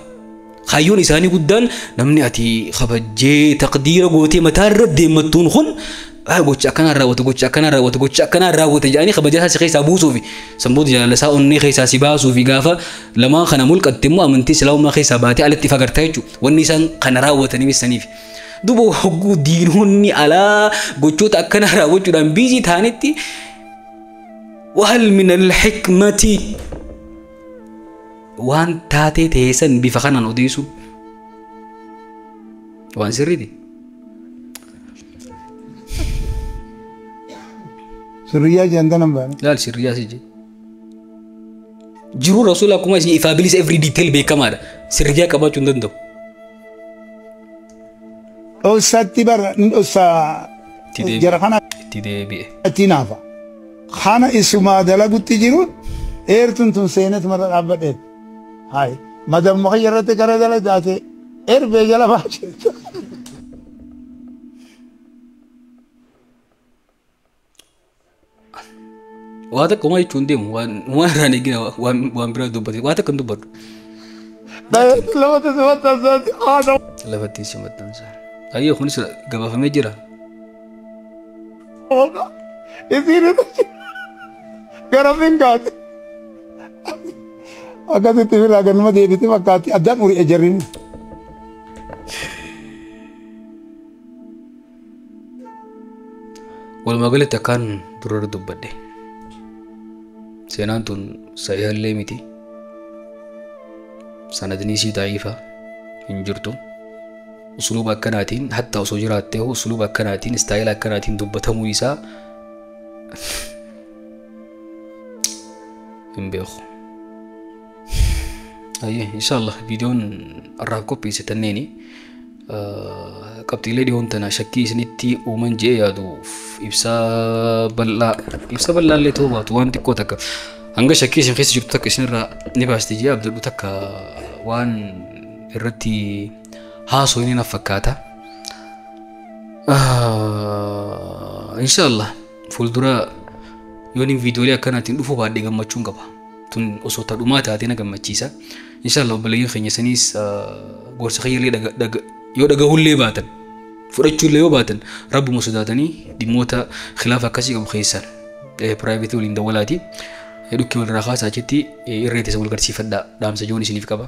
Kaayyoon isaanii guddaan namni ati kabajjee taqdiira gootee mataarra deemmattuun kun gocha akkanaa raawwata gocha akkanaa raawwata gocha akkanaa raawwata jedhanii kabajaa isaa si keessaa buusuufi san booda jaalala isaa onnee keessaa si baasuufi gaafa lamaan kana mulqatte immoo amantii islaamummaa keessaa baatee alatti fagartaa jechuudha. Wanni isaan kana raawwatanii saniif. Duuba hogguu diinonni alaa gochoota akkanaa raawwachuudhaan biizii ta'anitti wahal min alxikmati waan taatee teessan bifa kanaan odeessuun waan sirriiti. Sirriyaa jedhan baane. Laal sirriyaa si jedhe. Jiruu rasuula akkuma isin ifaa bilisa every detail beekamaadha. Sirriyaa qabaachuu hin danda'u. Dhoosatti bara dhoossa jara kana itti deebi'e. Itti naafa. Kana isumaa dalagutti jiruun eertuun tun seenet mara dhaabbadheet. Hayi madamma kiyya irratti gara jala daate erbee jala baashe. Waa takka homaa jechuun deemu waan irraan eegina waan biraa dubbate waa takka hin dubbadhu. Lafatti si maxxansa. Ayyee kunis gabaafamee jira. Isiin gara fingaati. Akkasitti firraa ganuma deebite fakkaatti addaan uri'e jarriin. Walumaa galatti akkaan durarra dubbadhe. Seenaan tun sahihallee miti. Sanadni isii da'iifa hin jirtu. Usuluuba akkanaatiin hatta osoo jiraattee usuluuba akkanaatiin istaayila akkanaatiin dubbatamuu isaa hin beeku. Ayyee inshaallah viidiyoon har'aaf qopheesse tanneeni qabxiilee dhiyoon tana shakkii isinitti uuman je'ee yaaduuf ibsa bal'aa illee ta'uu baatu waan xiqqoo takka hanga shakkii isin keessa jirtu takka isinirraa ni baasti je'ee abdadhu takka waan irratti haasoo inni naaf fakkaata. Inshaallah fuuldura yoon viidiyoolee akkanaatiin dhufuu baadhee gammachuun qaba. Tun osoo tadhumaa taatee na gammachiisa. Inshaallah obboleeyyan keenya saniis gorsa kiyyallee yoo dhagahullee baatan fudhachuullee yoo baatan rabbuma sodaatanii dhimmoota khilaafa akkasii qabu keessan piraayiveetii waliin dawwalaati. Dhukkee walirraa kaasaa achitti irree teessa wal garsiifadhaa dhaamsa joon isiniif qaba.